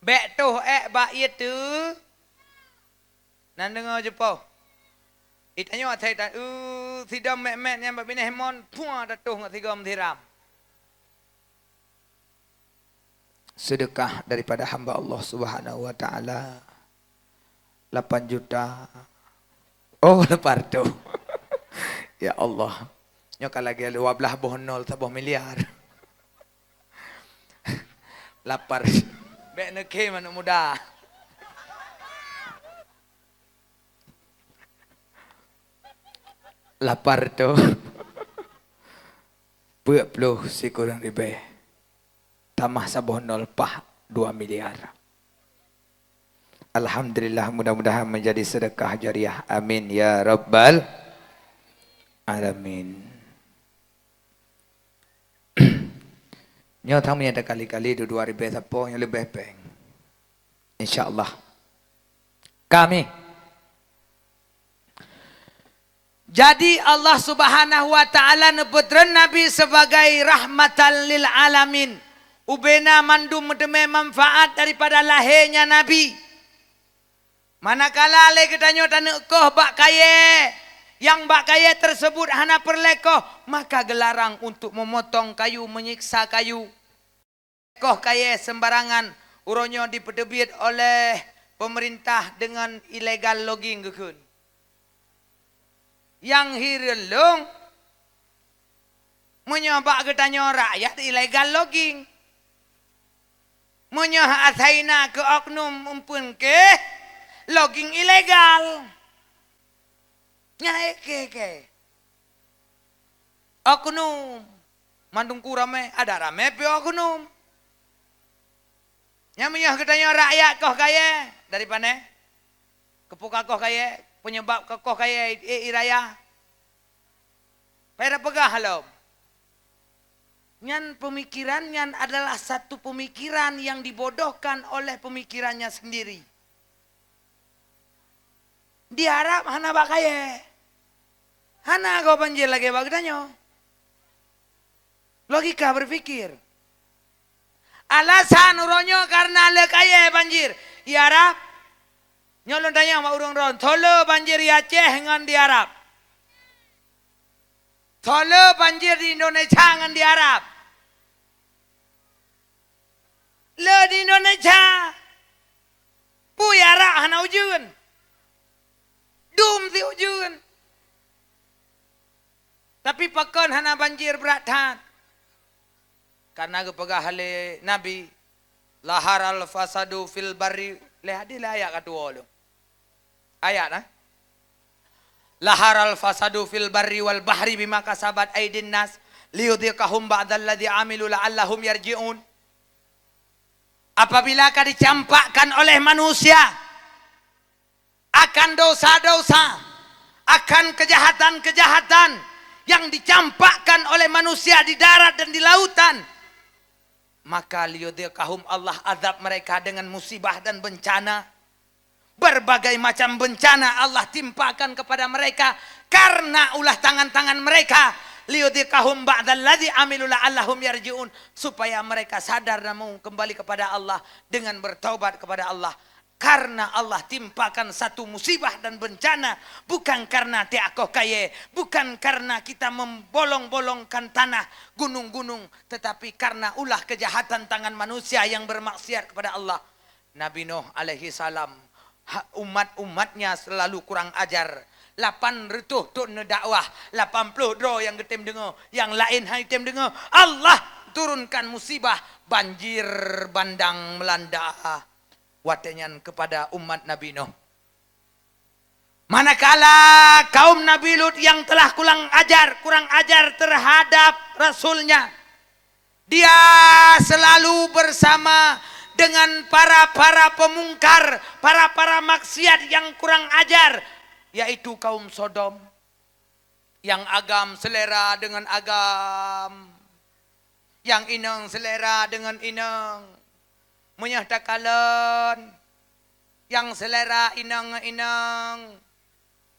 bèk toh ék bak ié teu. Nan deungoe jeupoh. Itanyoe asai ta-, eu, sidom mèt-mèt nyan bak binéh mon, pua tatoh ngon sigom siram. Sedekah daripada hamba Allah Subhanahu wa Ta'ala, lapan juta. Oh, lapan reutôh. Ya Allah. Nyoe ka lagèe dua blah boh nol saboh miliar. Lapan reutôh. Bèk neukhém aneuk muda. Lapan reutôh. Peuet ploh sikureueng ribèe. Tamah saboh nol paih dua miliar. Alhamdulillah, mudah-mudahan menjadi sedekah jariah. Amin ya rabbal alamin. Nyoe tanyoe meunyo takali-kali dua-dua ribèe sapo nyang leubeh pèng. Insya Allah. Kami. Jadi Allah Subhanahu wa Ta'ala neupeutreun Nabi sebagai rahmatan lil alamin. Ubena mandum meuteumé manfaat daripada lahé nya Nabi. Manakala lé geutanyoe taneuk koh bak kayèe, nyang bak kayèe tersebut hana peureulèe koh, maka geularang untuk memotong kayu, menyiksa kayu. Koh kayèe sembarangan, uroe nyoe dipeuteubiet oleh pemerintah dengan illegal logging geukheun. Nyang hireuen lôn, meunyoe bak geutanyoe rakyat illegal logging. Meunyoe asai na keu oknum eumpeuen keh, logging ilegal. Nyan ék keh-keh. Oknum. Mandum ku ramé, adak ramé pih oknum. Nyan meunyoe geutanyoe rakyat koh kayèe, dari pané? Keupeue ka koh kayèe, penyebab ka koh kayèe, eh, i raya. Peue tapeugah lom? Nyan pemikiran nyan adalah satu pemikiran yang dibodohkan oleh pemikirannya sendiri. Di Arab hana bak kayèe. Hana gob banjir lagèe bak geutanyoe. Logika berpikir. Alasan uroe nyoe karena le kayèe banjir. Di Arab. Nyoe lôn tanyong bak ureueng droen, soe le banjir di Aceh ngon di Arab? Soe le banjir di Indonesia ngon di Arab? Le di Indonesia. Peue Arab hana ujeuen. Dum siujeuen. Tapi pakon hana banjir brat that? Karena geupeugah lé Nabi, "Zaharal fasadu fil barri." Lé hadis lé ayat ka tuwoe lom. Ayat, eh? "Zaharal fasadu fil barri wal bahri bima kasabat aidin nas liyudhiqahum ba'dalladzi amilu la'allahum yarji'un." Apabila ka dicampakkan oleh manusia akan dosa-dosa, akan kejahatan-kejahatan yang dicampakkan oleh manusia di darat dan di lautan, maka liyudhiqahum, Allah azab mereka dengan musibah dan bencana. Berbagai macam bencana Allah timpakan kepada mereka karena ulah tangan-tangan mereka. Liyudhiqahum ba'dalladzi amilu la'allahum yarji'un, supaya mereka sadar dan mau kembali kepada Allah dengan bertaubat kepada Allah. Karena Allah timpakan satu musibah dan bencana, bukan karena tiak koh kayèe, bukan karena kita membolong-bolongkan tanah, gunung-gunung, tetapi karena ulah kejahatan tangan manusia yang bermaksiat kepada Allah. Nabi Nuh alaihi salam, ha, umat-umatnya selalu kurang ajar. Lapan reutôh thôn neudakwah, lapan ploh droe nyang geutem deungoe, nyang laén han jitem deungoe. Allah turunkan musibah banjir bandang melanda. Watèe nyan kepada umat Nabi Nuh. Manakala kaum Nabi Lut yang telah kurang ajar, kurang ajar terhadap rasulnya, dia selalu bersama dengan para-para pemungkar, para-para maksiat yang kurang ajar, yaitu kaum Sodom. Nyang agam selera dengan agam, nyang inong selera dengan inong. Meunyoe takalon nyang seulera inong ngon inong,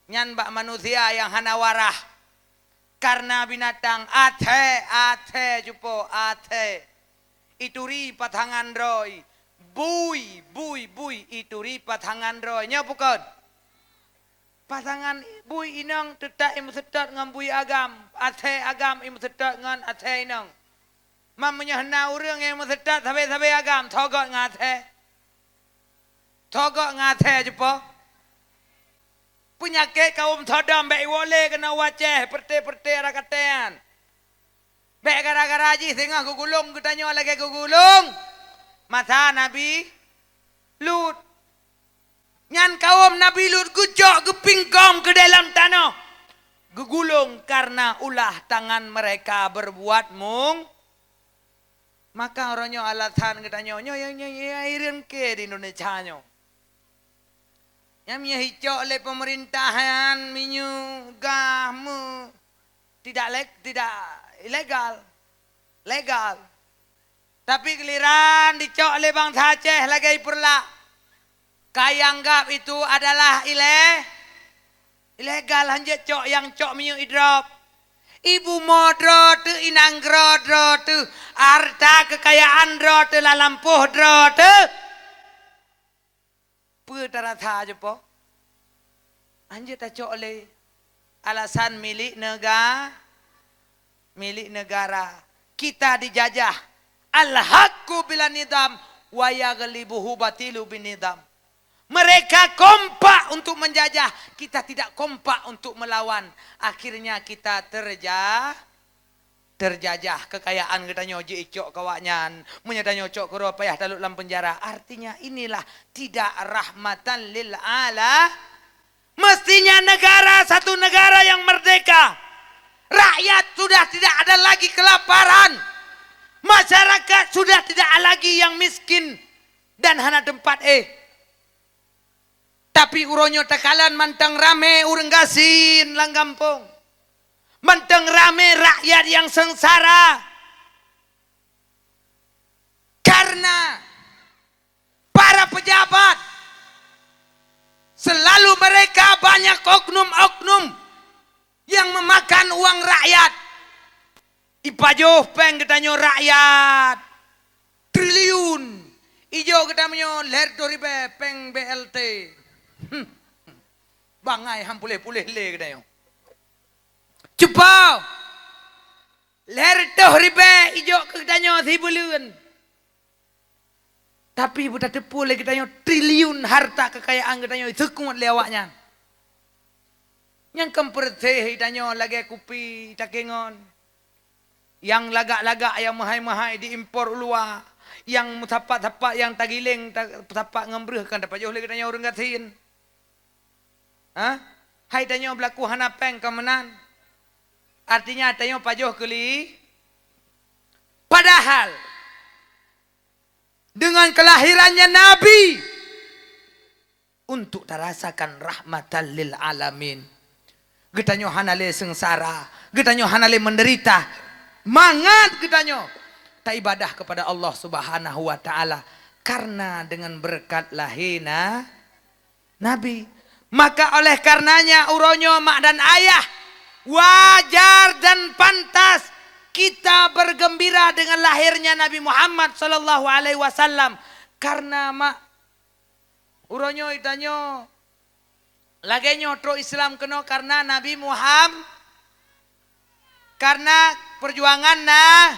nyan bak manusia nyang hana warah. Karena binatang, athée, athée cupo, athée. Ituri pasangan droe. Bui, bui, bui, ituri pasangan droe. Nyoe bukon? Pasangan bui inong teutap imeuseutôt ngon bui agam, athée agam imeuseutôt ngon athée inong. Man meunyoe na ureuëng nyang imeuseutôt sabe-sabe agam, thogot ngon athée. Thogot ngon athée cupo. Peunyakét kawöm Sodom bék iwoe lé keunoe u Aceh, peureté-peureté rakatean. Bék gara-gara jih singoh geugulong geutanyoe lagée geugulong masa Nabi Lut. Nyan kawöm Nabi Lut geucok geupingkong keu dalam tanoh, geugulong karena ulah tangan mereka berbuat mung. Maka uroe nyoe alasan geutanyoe, nyoe, nyoe, nyoe, nyoe, nyoe, nyoe, di Indonesia nyoe. Nyang meunyoe icok lé pemerintahan minyeuk, gah, meu, tidak leg-, tidak ilegal. Legal. Tapi giliran dicok lé bansa Aceh lagée ipeurlak, ka ianggap itu adalah ile-, ilegal, hanjeuet cok nyang cok minyeuk idrop. Ibu mo droe teuh, inang droe droe teuh, harta kekayaan droe teuh, lalampoh droe teuh. Peue tarasa cupo? Hanjeuet tacok lé. Alasan milik nega-, milik negara. Kita dijajah. Al-haqqu bila nizam wa yaghlibuhu batilu bin nizam. Mereka kompak untuk menjajah, kita tidak kompak untuk melawan. Akhirnya kita terja-, terjajah. Kekayaan geutanyoe jicok keu awaknyan. Meunyoe tanyoe cok keudroe payah talot lam penjara. Artinya inilah tidak rahmatan lil ala-, mestinya negara, satu negara yang merdeka, rakyat sudah tidak ada lagi kelaparan, masyarakat sudah tidak lagi yang miskin dan hana tempat éh. Tapi uroe nyoe takalon mantong ramé ureuëng gasien lam gampông. Mantong ramé rakyat nyang seungsara. Karena para pejabat selalu mereka banyak oknum-oknum yang memakan uang rakyat. Ipajoh péng geutanyoe rakyat triliun. Ijok geutanyoe lhèe reutôh ribèe péng B L T. Hmm. Bangai han puléh-puléh lé geutanyoe. Cupo! Lhèe reutôh ribèe ijok keu geutanyoe sibuleuen. Tapi beutateupeue lé geutanyoe triliun harta kekayaan geutanyoe seukôt lé awaknyan. Nyang kon peureuséh geutanyoe lagèe kupi takengon. Nyang lagak-lagak nyang meuhai-meuhai diimpor u luwa. Nyang meusapat-sapat nyang tagiléng ta-, sapat ngon breueh kan tapajoh lé geutanyoe ureuëng gasien. Ha? Hai tanyoe beulaku hana péng ka meunan. Artinya tanyoe pajoh keuli. Padahal dengan kelahirannya Nabi untuk tarasakan rahmatan lil alamin. Geutanyoe hana lé seungsara, geutanyoe hana lé menderita. Mangat geutanyoe taibadah kepada Allah Subhanahu wa Ta'ala karena dengan berkat lahirnya Nabi. Maka oleh karenanya uroe nyoe mak dan ayah, wajar dan pantas kita bergembira dengan lahirnya Nabi Muhammad sallallahu alaihi wasallam. Karena mak, uroe nyoe geutanyoe lagèe nyoe trok Islam keunoe karena Nabi Muhammad, karena perjuangan na-,